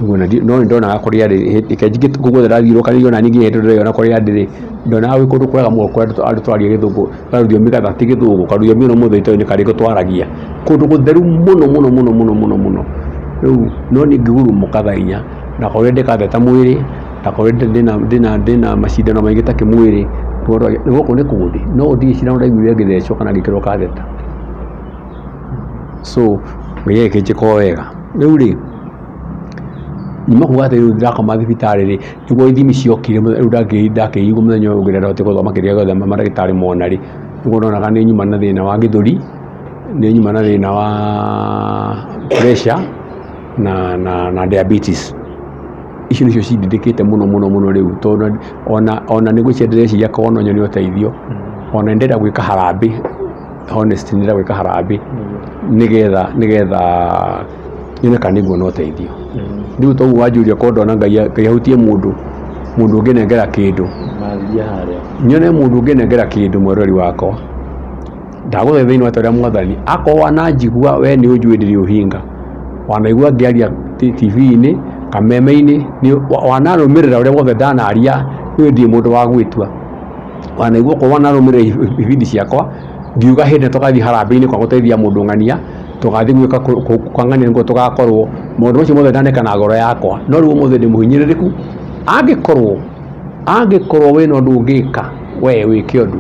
Ũguo no nĩ ndonaga kũrĩa arĩ, reke njige guothe ndathiũrũrũka ona ningĩ hĩndĩ ndĩrona kũrĩa ndĩrĩ, ndonaga gwĩ kũndũ kwega mũno kũrĩa andũ twaragia gĩthũngũ, karũthiomi gatha ti gĩthũngũ, karũthiomi ona ũmũthĩ itoĩ nĩ karĩkũ twaragia. Kũndũ gũtheru mũno mũno mũno mũno mũno mũno. Rĩu no niĩ ngĩgurumũka thaa inya, ndakorire ndĩ katheta mwĩrĩ, ndakorire ndĩna macindano maingĩ ta kĩmwĩrĩ, gũkũ nĩ kũndĩ, no ndirĩ cindano ndaiguire ngĩthecwo kana ngĩkĩrwo katheta. So Ngai agĩkĩnjĩka o wega. Rĩu rĩ, nyuma kuga atĩ rĩu ndĩrakoma thibitarĩ rĩ, nĩguo ithimi ciokire rĩu ndakĩigua mũthenya ũyũ ũngĩ ndahotire gũthoma kĩrĩa gĩothe mandagĩtarĩ mona rĩ, nĩguo ndonaga nĩ nyuma na thĩna wa gĩthũri, nĩ nyuma na thĩna wa pressure na diabetes. Icio nĩcio cindindĩkĩte mũno mũno mũno rĩu tondũ ona nĩ gwĩciria ndĩreciria korwo no nyone ũteithio, ona nĩ ndĩrenda gwĩka harambee, honestly nĩ ndĩrenda gwĩka harambee nĩgetha nyone kana nĩ nguona ũteithio. Rĩu toguo wanjũria korwo ndona Ngai ahutie mũndũ, mũndũ ũngĩnengera kĩndũ, Maria harĩa. Nyone mũndũ ũngĩnengera kĩndũ mweroreri wakwa, ndagũthaitha thĩinĩ wa rĩtwa rĩa Mwathani, akorwo wananjigua we nĩ ũnjũĩ ndirĩ ũhinga, wanaigua ngĩaria TV-inĩ, kameme-inĩ, wanarũmĩrĩra ũrĩa wothe ndanaria, niĩ ndirĩ mũndũ wa gwĩtua. Wanaigua okorwo wanarũmĩrĩra ibindi ciakwa, ngiuga hĩndĩ ĩrĩa tũgathiĩ harambee-inĩ kwa gũteithia mũndũ ng'ania, tũgathiĩ gwĩka kwa ng'ania nĩguo tũgakorwo, maũndũ macio mothe ndaneka na ngoro yakwa, no rĩu ũmũthĩ ndĩ mũhinyĩrĩrĩku, angĩkorwo wĩna ũndũ ũngĩka, we wĩke ũndũ,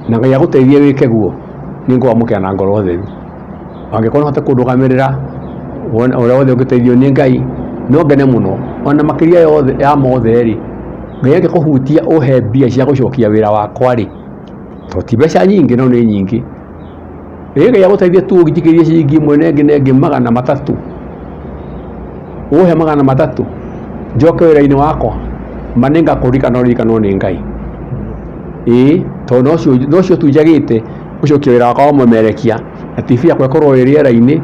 na Ngai agũteithie wĩke guo, nĩ ngũwamũkĩra na ngoro theru. Angĩkorwo no ũhote kũndũgamĩrĩra, wone ũrĩa wothe ũngĩteithio nĩ Ngai, no ngene mũno. Ona makĩria yothe ya mothe rĩ, Ngai angĩkũhutia ũhe mbia cia gũcokia wĩra wakwa rĩ, to ti mbeca nyingĩ no nĩ nyingĩ. Ĩ Ngai agũteithie tu ũnjikĩrie ciringi ĩmwe na ĩngĩ na ĩngĩ 300, ũhe 300 njoke wĩra-inĩ wakwa, ma nĩngakũririkana ũririkanwo nĩ Ngai. Ĩĩ tondũ nocio tu njagĩte gũcokia wĩra wakwa wa ũmemerekia na TV yakwa ĩkorwo ĩ rĩera-inĩ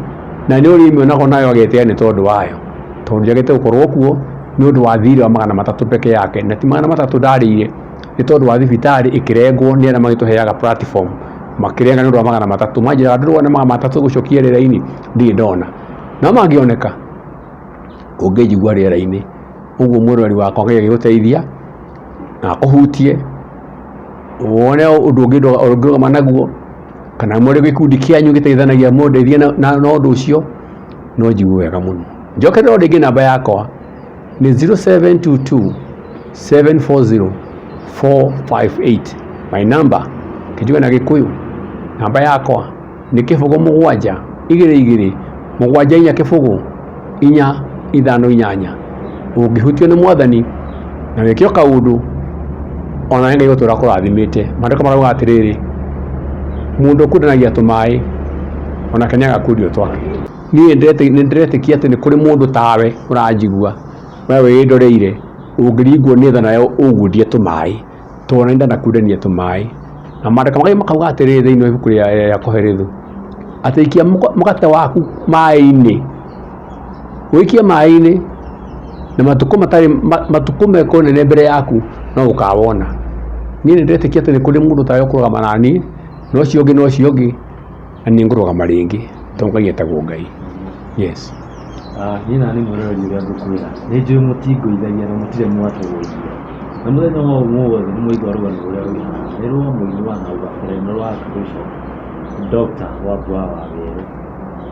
na nĩ ũrĩmĩonaga onayo agetĩa nĩ tondũ wayo. Tondũ njagĩte gũkorwo kuo nĩ ũndũ wa thirĩ wa 300 peke yake, na ti 300 ndarĩire, nĩ tondũ wa thibitarĩ ĩkĩrengwo nĩ arĩa magĩtũheaga platform, makĩrenga nĩ ũndũ wa 300, manjĩraga ndũrona 300 gũcokia rĩera-inĩ, ndirĩ ndona. No mangĩoneka, ũngĩnjigua rĩera-inĩ, ũguo mwĩroreri wakwa Ngai agĩgũteithia na akũhutie, wone ũndũ ũngĩrũgama naguo, kana mũrĩ gĩkundi kĩanyu gĩteithanagia mũndeithie na ũndũ ũcio, no njigue wega mũno. Njokerera o rĩngĩ namba yakwa nĩ 0722 740 458. My number, kĩnjuge na Gĩkũyũ, namba yakwa nĩ 0 7 2 2 7 4 0 4 5 8. Ũngĩhutio nĩ Mwathani na wĩke o kaũndũ, ona Ngai gũtũra kũrathimĩte. Maandĩko marauga atĩrĩrĩ, mũndũ ũkundanagia tũmaĩ onake nĩ agakundio twake. Niĩ nĩ ndĩretĩkia atĩ nĩ kũrĩ mũndũ tawe ũranjigua, we wĩndoreire, ũngĩringwo nĩ tha nawe ũgundie tũmaĩ, tondũ ona niĩ ndanakundania tũmaĩ. Na maandĩko marĩa makauga atĩrĩrĩ thĩinĩ wa ibuku rĩa Kohelethu, atĩ ikia mũgate waku maĩ-inĩ, ũikie maĩ-inĩ na matukũ matarĩ matukũ mekũnene mbere yaku no ũkawona. Niĩ nĩ ndĩretĩkia atĩ nĩ kũrĩ mũndũ tawe ũkũrũgama naniĩ, na ũcio ũngĩ na ũcio ũngĩ, na nĩ ngũrũgama rĩngĩ tondũ Ngai etagwo Ngai. Yes. Niĩ nani mwĩroreri ũrĩa ngũkwĩra, nĩ njũĩ mũtingũithagia na mũtirĩ mwatũgũithia. Na mũthenya wa ũmũthĩ nĩ mwaigua rũgano rũrĩa rwĩ haha, nĩ rwa mũini wa hau gabere, nĩ rwa Archbishop Dr. Wambua Wawerũ.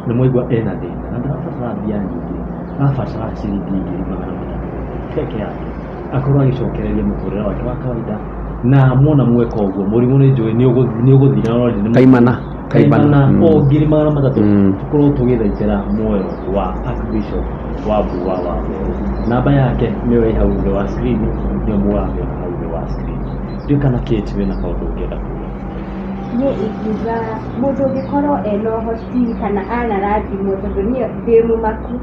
Nĩ mwaigua ena thĩna na ndarabatara mbia nyingĩ, arabatara ciringi 300,000 peke yake, akorwo agĩcokereria mũtũrĩre wake wa kawaida, na mwona mweka ũguo mũrimũ nĩ njũĩ nĩ ũgũthira already nĩ Kaimana, kaimana kaimana. O 300,000 tũkorwo tũgĩthaitĩra muoyo wa Archbishop Wambua Wawerũ. Namba yake nĩyo ĩ hau thĩ wa screen, nĩyo mũramĩona hau thĩ wa screen. Ndiũĩ kana Kate wĩna kaũndũ ũngĩenda kuga. Niĩ ingiuga mũndũ ũngĩkorwo ena ũhoti kana anarathimwo, tondũ niĩ ndĩ mũmaku,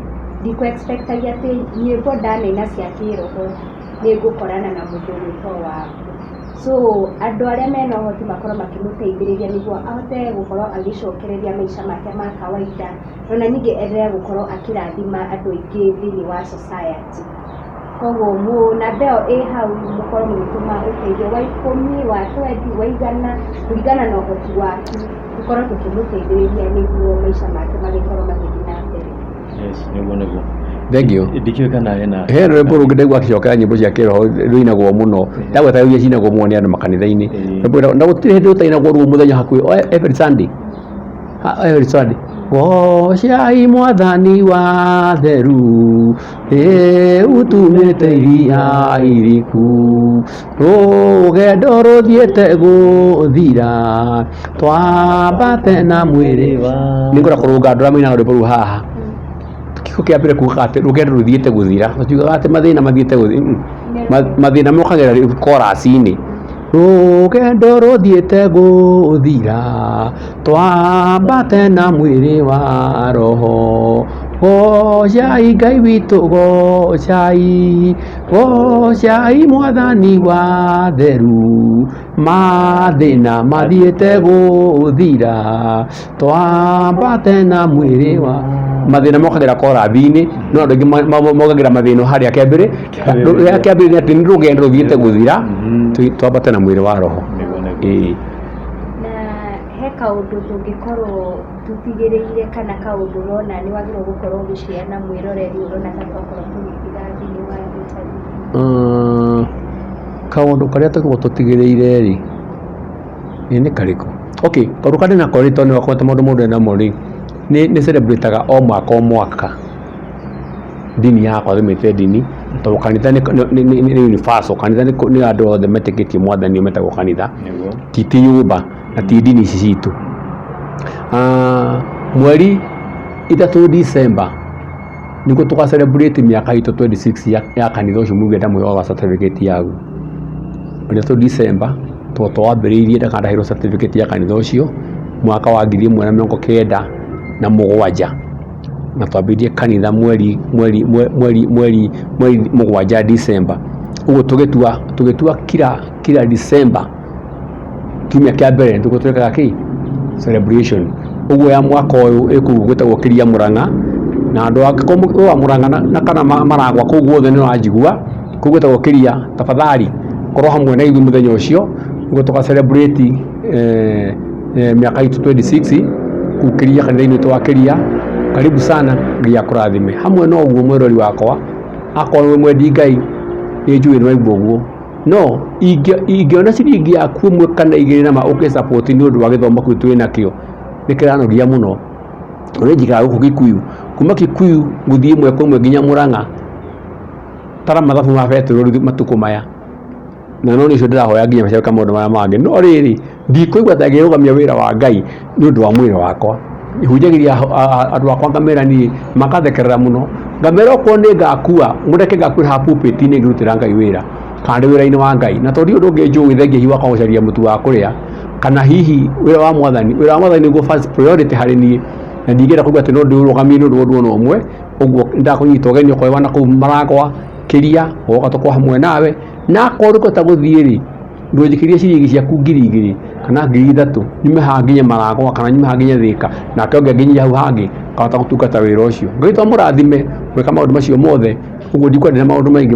ndikũ expect agia atĩ nyĩmbo ndanaina cia kĩroho nĩ ngũkorana na mũndũ ũgwĩtwo Wambu. So andũ arĩa mena ũhoti makorwo makĩmũteithĩrĩria nĩguo ahote gũkorwo agĩcokereria maica make ma kawaida, ona ningĩ endelee gũkorwo akĩrathima andũ aingĩ thĩinĩ wa society. Koguo namba ĩyo ĩ hau mũkorwo mũgĩtũma ũteithio wa 10, wa 20, wa 100, kũringana na ũhoti waku, tũkorwo tũkĩmũteithĩrĩria nĩguo maica make magĩkorwo magĩthiĩ na mbere. Yes, nĩguo nĩguo. Thank you. Ndikĩũĩ kana hena He rwĩmbo rũngĩ ndaigua akĩcokera nyĩmbo cia kĩroho rũinagwo mũno, ndagweta iria cinagwo mũno nĩ andũ makanitha-inĩ. Rwĩmbo na gũtirĩ hĩndĩ rũtainagwo ruo mũthenya hakuhĩ every Sunday. Every Sunday. Gocai mwathani wa theru, ĩ utumĩte iria iriku, rũgendo rũthiĩte gũthira, twambate na mwĩrĩ. Nĩngwenda kũrũnga andũ arĩa mainaga rwĩmbo rũu haha. Kiko kĩa mbere kugaga atĩ rũgendo rũthiĩte gũthira, tũtiugaga atĩ mathĩna mathiĩte gũthira. Mathĩna mokagĩra chorus-inĩ. Rũgendo rũthiĩte gũthira, twambate na mwĩrĩ wa roho, gocai Ngai witũ gocai, gocai mwathani wa theru, mathĩna mathiĩte gũthira, twambate na mwĩrĩ wa mathĩna mokagĩra korathi-inĩ, no andũ aingĩ mokagĩra mathĩna harĩa kĩambĩrĩ kĩambĩrĩ nĩ atĩ nĩ rũgendo rũthiĩte gũthira, twambate na mwĩrĩ wa roho. Nĩguo, nĩguo. Ĩĩ. Na he kaũndũ tũngĩkorwo tũtigĩrĩire kana kaũndũ ũrona nĩ wagĩrĩirwo gũkorwo ũgĩshare na mwĩroreri ũrona ta twakorwo tũgĩtiga thĩinĩ wa interview? Kaũndũ karĩa tũkoragwo tũtigĩrĩire rĩ, ĩ nĩ karĩkũ? Okay, kaũndũ karĩa ndĩnako rĩ, tondũ nĩwakorwo maũndũ mothe namo rĩ, nĩ celebrate o mwaka o mwaka ndini yakwa tũmĩte ndini, tondũ kanitha nĩ universal, kanitha nĩ andũ othe metĩkĩtie mwathani nĩo metagwo kanitha, ti nyũmba na ti ndini ici citũ. Mweri 3 December nĩguo tũga celebrate mĩaka itũ 26 ya kanitha ũcio mũige ndamwĩhoga certificate yaguo. Mweri 3 December tondũ twambĩrĩirie ndakandaheirwo certificate ya kanitha ũcio mwaka wa 1997, na twambĩrĩirie kanitha mweri mweri mweri mweri mweri 7 December. Ũguo tũgĩtua kila December kiumia kĩa mbere nĩguo twĩkaga kĩ celebration. Ũguo ya mwaka ũyũ ĩkũu gwĩtagwo Kĩria Mũrang'a, na andũ angĩkorwo wa Mũrang'a na kana Maragwa kũu guothe nĩ ũranjigua, kũu gwĩtagwo Kĩria, tafadhali korwo hamwe na ithuĩ mũthenya ũcio nĩguo tũga celebrate mĩaka itũ 26 kũu Kĩria, kanitha-inĩ witũ wa Kĩria. Karibu sana, Ngai akũrathime. Hamwe na ũguo mwĩrori wakwa, akorwo wĩ mwendi Ngai nĩ njũĩ nĩ waigua ũguo, no ingĩona ciringi yaku ĩmwe kana igĩrĩ nama ũkĩ support nĩ ũndũ wa gĩthomo kĩu twĩ nakĩo, nĩ kĩranogia mũno. Niĩ njikaraga gũkũ Kikuyu, kuma Kikuyu gũthiĩ ĩmwe kwa ĩmwe nginya Mũrang'a, tara mathabu ma betũrũ matukũ maya, na no nĩ ũcio ndĩrahoya nginya mbeca maũndũ marĩa mangĩ. No rĩrĩ, ndikũigua ta ngĩrũgamia wĩra wa Ngai nĩ ũndũ wa mwĩrĩ wakwa. Hunjagĩria andũ akwa ngamera niĩ makathekerera mũno, ngamera okorwo nĩ ngakua mũreke ngakuĩra haha pulpit-inĩ ngĩrutĩra Ngai wĩra kana ndĩ wĩra-inĩ wa Ngai. Na tondũ ndirĩ ũndũ ũngĩ njũĩ thengia hihi wakwa gũcaria mũtu wa kũrĩa kana hihi wĩra wa mwathani. Wĩra wa mwathani nĩguo first priority harĩ niĩ, na ndingĩenda kũigua atĩ no ndĩũrũgamie nĩ ũndũ wa ũndũ ona ũmwe. Ũguo ndakũnyita ũgeni okorwo wĩ na kũu Maragwa, Kĩria, ũgoka tũkorwo hamwe nawe, na akorwo ndũkũhota gũthiĩ rĩ, ndũnjikĩrie ciringi ciaku 2000 kana 3000 nyume haha nginye Maragwa kana nyume haha nginye Thĩka, nake ũngĩ anginyie hau hangĩ ngahota gũtungata wĩra ũcio. Ngai witũ amũrathime gwĩka maũndũ macio mothe. Ũguo ndikwenda maũndũ maingĩ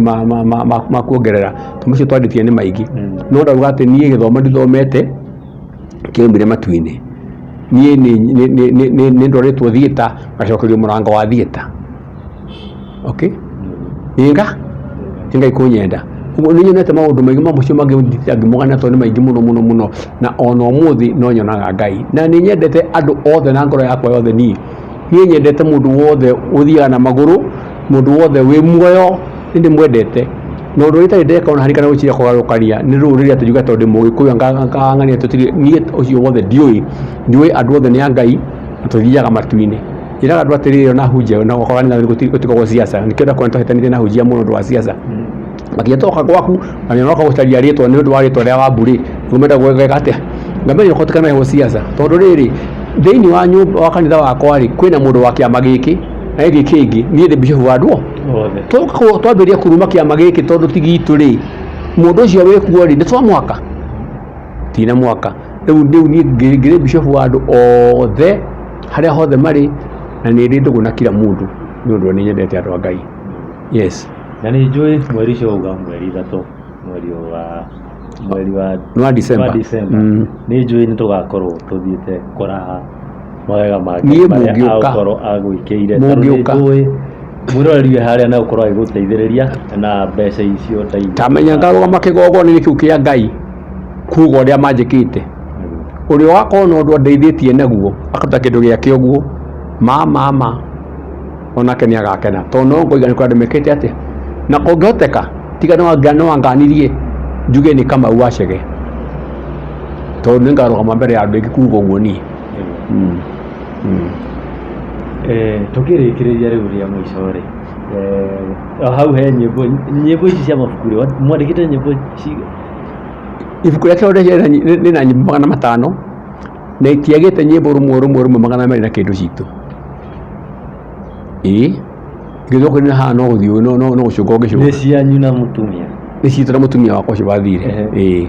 ma kuongerera, tondũ macio twarĩtie nĩ maingĩ. No ndauga atĩ niĩ gĩthomo ndithomete kĩaumire matu-inĩ. Niĩ nĩ ndwarĩtwo theatre ngacokerio mũrango wa theatre. Okay? Nĩ Ngai kũnyenda. Ũguo nĩ nyonete maũndũ maingĩ ma macio mangĩ ndingĩmũgana tondũ nĩ maingĩ mũno mũno mũno, na ona ũmũthĩ no nyonaga Ngai. Na nĩ nyendete andũ othe na ngoro yakwa yothe niĩ. Niĩ nyendete mũndũ wothe ũthiaga na magũrũ, mũndũ wothe wĩ muoyo nĩ ndĩmwendete. Na ũndũ ũrĩa itarĩ ndeka ona hanini kana gwĩciria kũgarũrũkania nĩ rũrĩrĩ atĩ njuge tondũ ndĩ mũgĩkũyũ ngang'ania tũtirĩ, niĩ ũcio wothe ndiũĩ. Njũĩ andũ othe nĩ a Ngai na tũthiaga matu-inĩ. Njĩraga andũ atĩrĩrĩ ona hunjia ona okorwo kanitha gũtikoragwo siasa, nĩkĩo ndakorwo nĩtwahĩtanĩtie na hunjia mũno ũndũ wa siasa. Makinya twoka gwaku na nĩũroka gũcaria rĩtwa nĩ ũndũ wa rĩtwa rĩa Wamburi, nĩguo menda gwĩka atĩa? Ngamenya ũtikanarehwo siasa, tondũ rĩrĩ thĩinĩ wa nyũmba wa kanitha wakwa rĩ, kwĩna mũndũ wa kĩama gĩkĩ na gĩkĩ kĩngĩ, niĩ ndĩ bishop wa andũ othe. Twambĩrĩria kũruma kĩama gĩkĩ tondũ ti gitũ rĩ, mũndũ ũcio wĩkuo rĩ, nĩ twa mwaka? Tina mwaka. Rĩu niĩ ngĩrĩ bishop wa andũ othe harĩa hothe marĩ, na nĩ ndĩ ndũgũ na kila mũndũ nĩ ũndũ nĩ nyendete andũ a Ngai. Yes. Na nĩ njũĩ mweri ũcio wauga mweri 3, mweri wa mweri wa Nĩ wa December. wa December. Nĩ njũĩ nĩ tũgakorwo tũthiĩte kũraha mawega make Niĩ marĩa mũngĩũka. agũkorwo agwĩkĩire. Tondũ nĩ Mũngĩũka. njũĩ Mwĩroreri wĩ harĩa no ũkorwo agĩgũteithĩrĩria na mbeca icio ndaigua. Tamenya ngarũgama kĩgongona-inĩ kĩu kĩa Ngai kuga ũrĩa manjĩkĩte. Ũrĩa ũgakorwo na ũndũ andeithĩtie naguo akaruta kĩndũ gĩake ũguo, ma ma ma, onake nĩ agakena tondũ no ngoiga nĩ kũrĩ andũ mekĩte atĩa. Na kũngĩhoteka tiga no anganirie njuge nĩ Kamau wa Chege, tondũ nĩ ngarũgama mbere ya andũ aingĩ kuga ũguo niĩ. Tũkĩrĩkĩrĩria rĩu rĩa mũico rĩ, hau he nyĩmbo, nyĩmbo ici cia mabuku rĩ, mwandĩkĩte nyĩmbo Ibuku rĩa kerĩ rĩna nyĩmbo 500 na itiagĩte nyĩmbo rũmwe rũmwe rũmwe 200 na kĩndũ citũ. Ĩĩ, gĩthũkũ nĩ haha no gũthiĩ no no no gũcũnga ũngĩcũnga. Nĩ cianyu na mũtumia? Nĩ citũ na mũtumia wakwa ũcio wathire. Ĩĩ.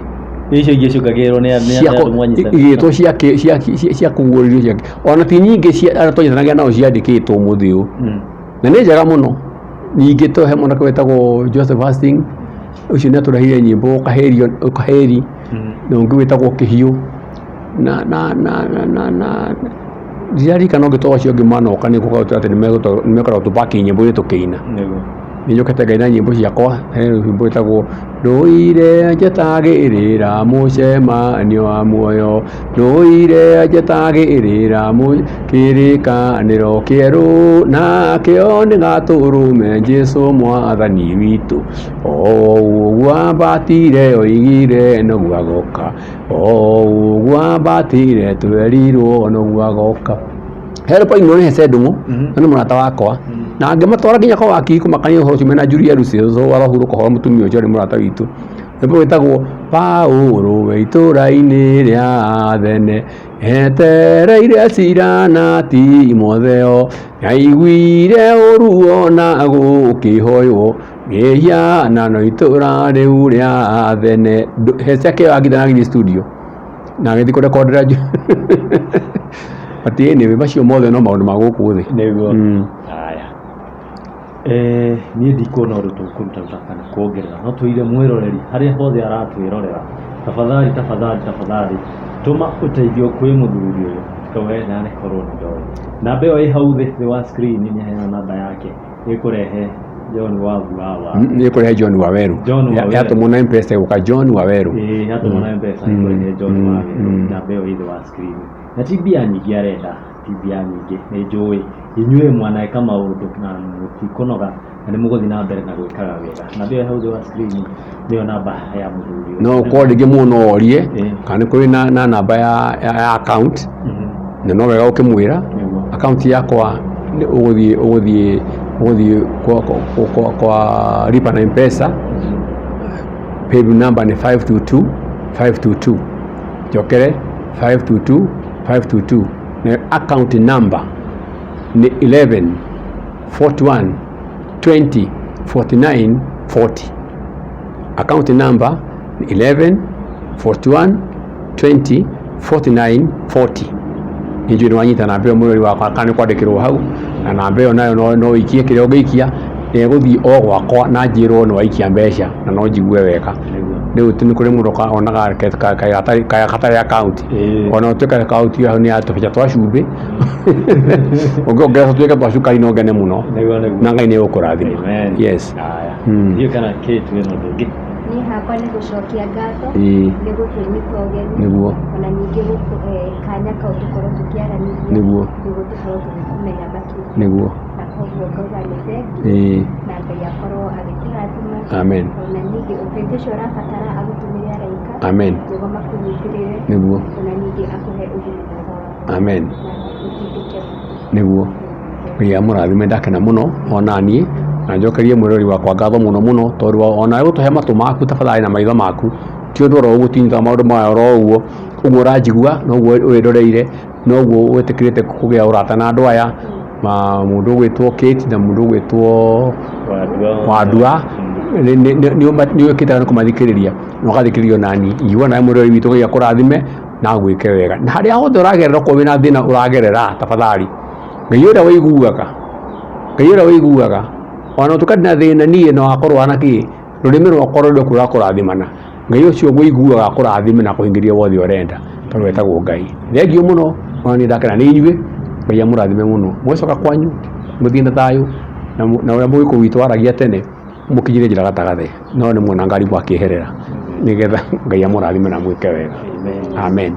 Icio ingĩ icũngagĩrĩrwo nĩ andũ mwanyitanĩra? Igĩtwo cia kũguũrĩrio cia ona ti nyingĩ cia arĩa twanyitanagĩra nao ciandĩkĩtwo ũmũthĩ ũyũ. Na nĩ njega mũno. Ningĩ to he mwanake wĩtagwo Joseph Hastings, ũcio nĩ atũrehire nyĩmbo ũkaheri, na ũngĩ wĩtagwo Kĩhiũ, na na na na na na ndiririkana ũngĩ to acio angĩ manoka nĩ gũkorwo atĩ nĩ mekũrega gũtũbaki nyĩmbo ithuĩ tũkĩina. Nĩ njũkĩte ngaina nyĩmbo ciakwa, he rwĩmbo rwĩtagwo ndũire njetagĩrĩra mũcemanio wa muoyo, ndũire njetagĩrĩra kĩrĩkanĩro kĩerũ, nakĩo nĩ gatũrũme Jesũ mwathani witũ, o ũguo ambatire oigire noguo agoka, o ũguo ambatire twerirwo noguo agoka. He rwĩmbo rũinirwo nĩ Hece Ndung'u, na nĩ mũrata wakwa, na ngĩmatwara nginya kwa wakiri kũmakania ũhoro ũcio mena Julia Lucy warahurũka ũhoro mũtumia ũcio arĩ mũrata witũ. Rwĩmbo rwĩtagwo Paũlũ we itũũra-inĩ rĩa Athene, etereire cira na Timotheo, nĩaiguire ũũru ona gũkĩhoywo mĩhianano itũũra rĩu rĩa Athene. Hece akĩoya ngita na agĩthiĩ studio na agĩthiĩ kũrekondera. But anyway, macio mothe no maũndũ ma gũkũ thĩ. Nĩguo. Haya. Niĩ ndikuona ũndũ tũkũruta kana kuongerera, no tũire mwĩroreri harĩa hothe aratwĩrorera, tafadhali tafadhali tafadhali tũma ũteithio kwĩ mũthuri ũyũ we nane korwo nĩ ndoĩ. Namba ĩyo ĩ hau thĩ wa screen nĩ aheana namba yake ĩkũrehe John Waguawa. Nĩ kũrehe John Waweru. John Waweru. Yatũmwo na M-Pesa ĩgũka John Waweru. Ĩĩ, yatũmwo na M-Pesa ĩkũrehe John Waweru. Namba ĩyo ĩ thĩ wa screen. Na ti mbia nyingĩ arenda, ti mbia nyingĩ, nĩ njũĩ inyuĩ mwaneka maũndũ na mũtikũnoga na nĩ mũgũthiĩ na mbere na gwĩkaga wega. Namba ĩyo hau thĩ wa screen nĩyo namba ya mũthuri ũyũ. No ũkorwo rĩngĩ mũndũ no orie kana nĩ kũrĩ na namba ya account, na no wega ũkĩmwĩra account yakwa nĩ ũgũthiĩ kwa lipa na M-Pesa, paybill number nĩ 522 522, njokere 522 522, na account number nĩ 11 41 20 49 40. Account number nĩ 11 41 20 49 40. Nĩ njũĩ nĩ wanyita namba ĩyo mwĩrori wakwa, kana nĩ kwandĩkĩrwo hau, na namba ĩyo nayo no ũikie kĩrĩa ũngĩikia, na ĩgũthiĩ o gwakwa na njĩrwo nĩ waikia mbeca na no njigue wega. Rĩu nĩ kũrĩ mũndũ onaga gatarĩ account, ona ũtuĩke account ĩyo nĩ ya tũbeca twa cumbĩ, ũngĩongerera tũtuĩke twa cukari no ngene mũno, na Ngai nĩ egũkũrathima. Yes. Ndiũĩ kana Kate wĩna ũndũ ũngĩ. Niĩ hakwa nĩ gũcokia ngatho nĩ gũtũnyita ũgeni, ona ningĩ gũtũhe kanya kau tũkorwo tũkĩaranĩria, nĩguo tũkorwo tũgĩkũmenya makĩria. Na koguo ngauga nĩ thengiũ, na Ngai akorwo agĩkũrathima. Amen. Ona ningĩ ũteithio ũcio ũrabatara agũtũmĩre araika, nĩguo makũnyitĩrĩre, ona ningĩ akũhe ũgima mwega wa Amen. na ũtindĩke. Nĩguo. Ngai amũrathime, ndakena mũno ona niĩ, na njokerie mwĩrori wakwa ngatho mũno mũno, tondũ ona gũtũhe matũ maku tafadhali na maitho maku, ti ũndũ oro ũguo tinyitaga maũndũ maya oro ũguo, ũguo ũranjigua noguo wĩroreire, noguo wĩtĩkĩrĩte kũgĩa ũrata na andũ aya, mũndũ ũgwĩtwo Kate na mũndũ ũgwĩtwo Wandua, nĩ wĩkĩte nĩ kũmathikĩrĩria na ũgathikĩrĩrio nani. Igua nawe mwĩrori witũ Ngai akũrathime na agwĩke wega, na harĩa hothe ũragerera okorwo wĩna thĩna ũragerera tafadhali, Ngai ũrĩa ũiguaga, Ngai ũrĩa ũiguaga, ona ũtuĩka ndĩna thĩna niĩ no akorwo na kĩ, rũrĩmĩ rwakwa rũrĩ o kũrathimana, Ngai ũcio ũiguaga akũrathime na akũhingĩrie wothe ũrenda, tondũ etagwo Ngai. Thengiũ mũno, ona niĩ ndakena nĩ inyuĩ, Ngai amũrathime mũno. Mwacoka kwanyu, mũthiĩ na thayũ, Na ũrĩa mũgĩkũyũ witũ waragia tene, mũkinyire njĩra gatagatĩ, no nĩ muona ngari mwakĩeherera, nĩgetha Ngai amũrathime na amwĩke wega. Amen. Amen.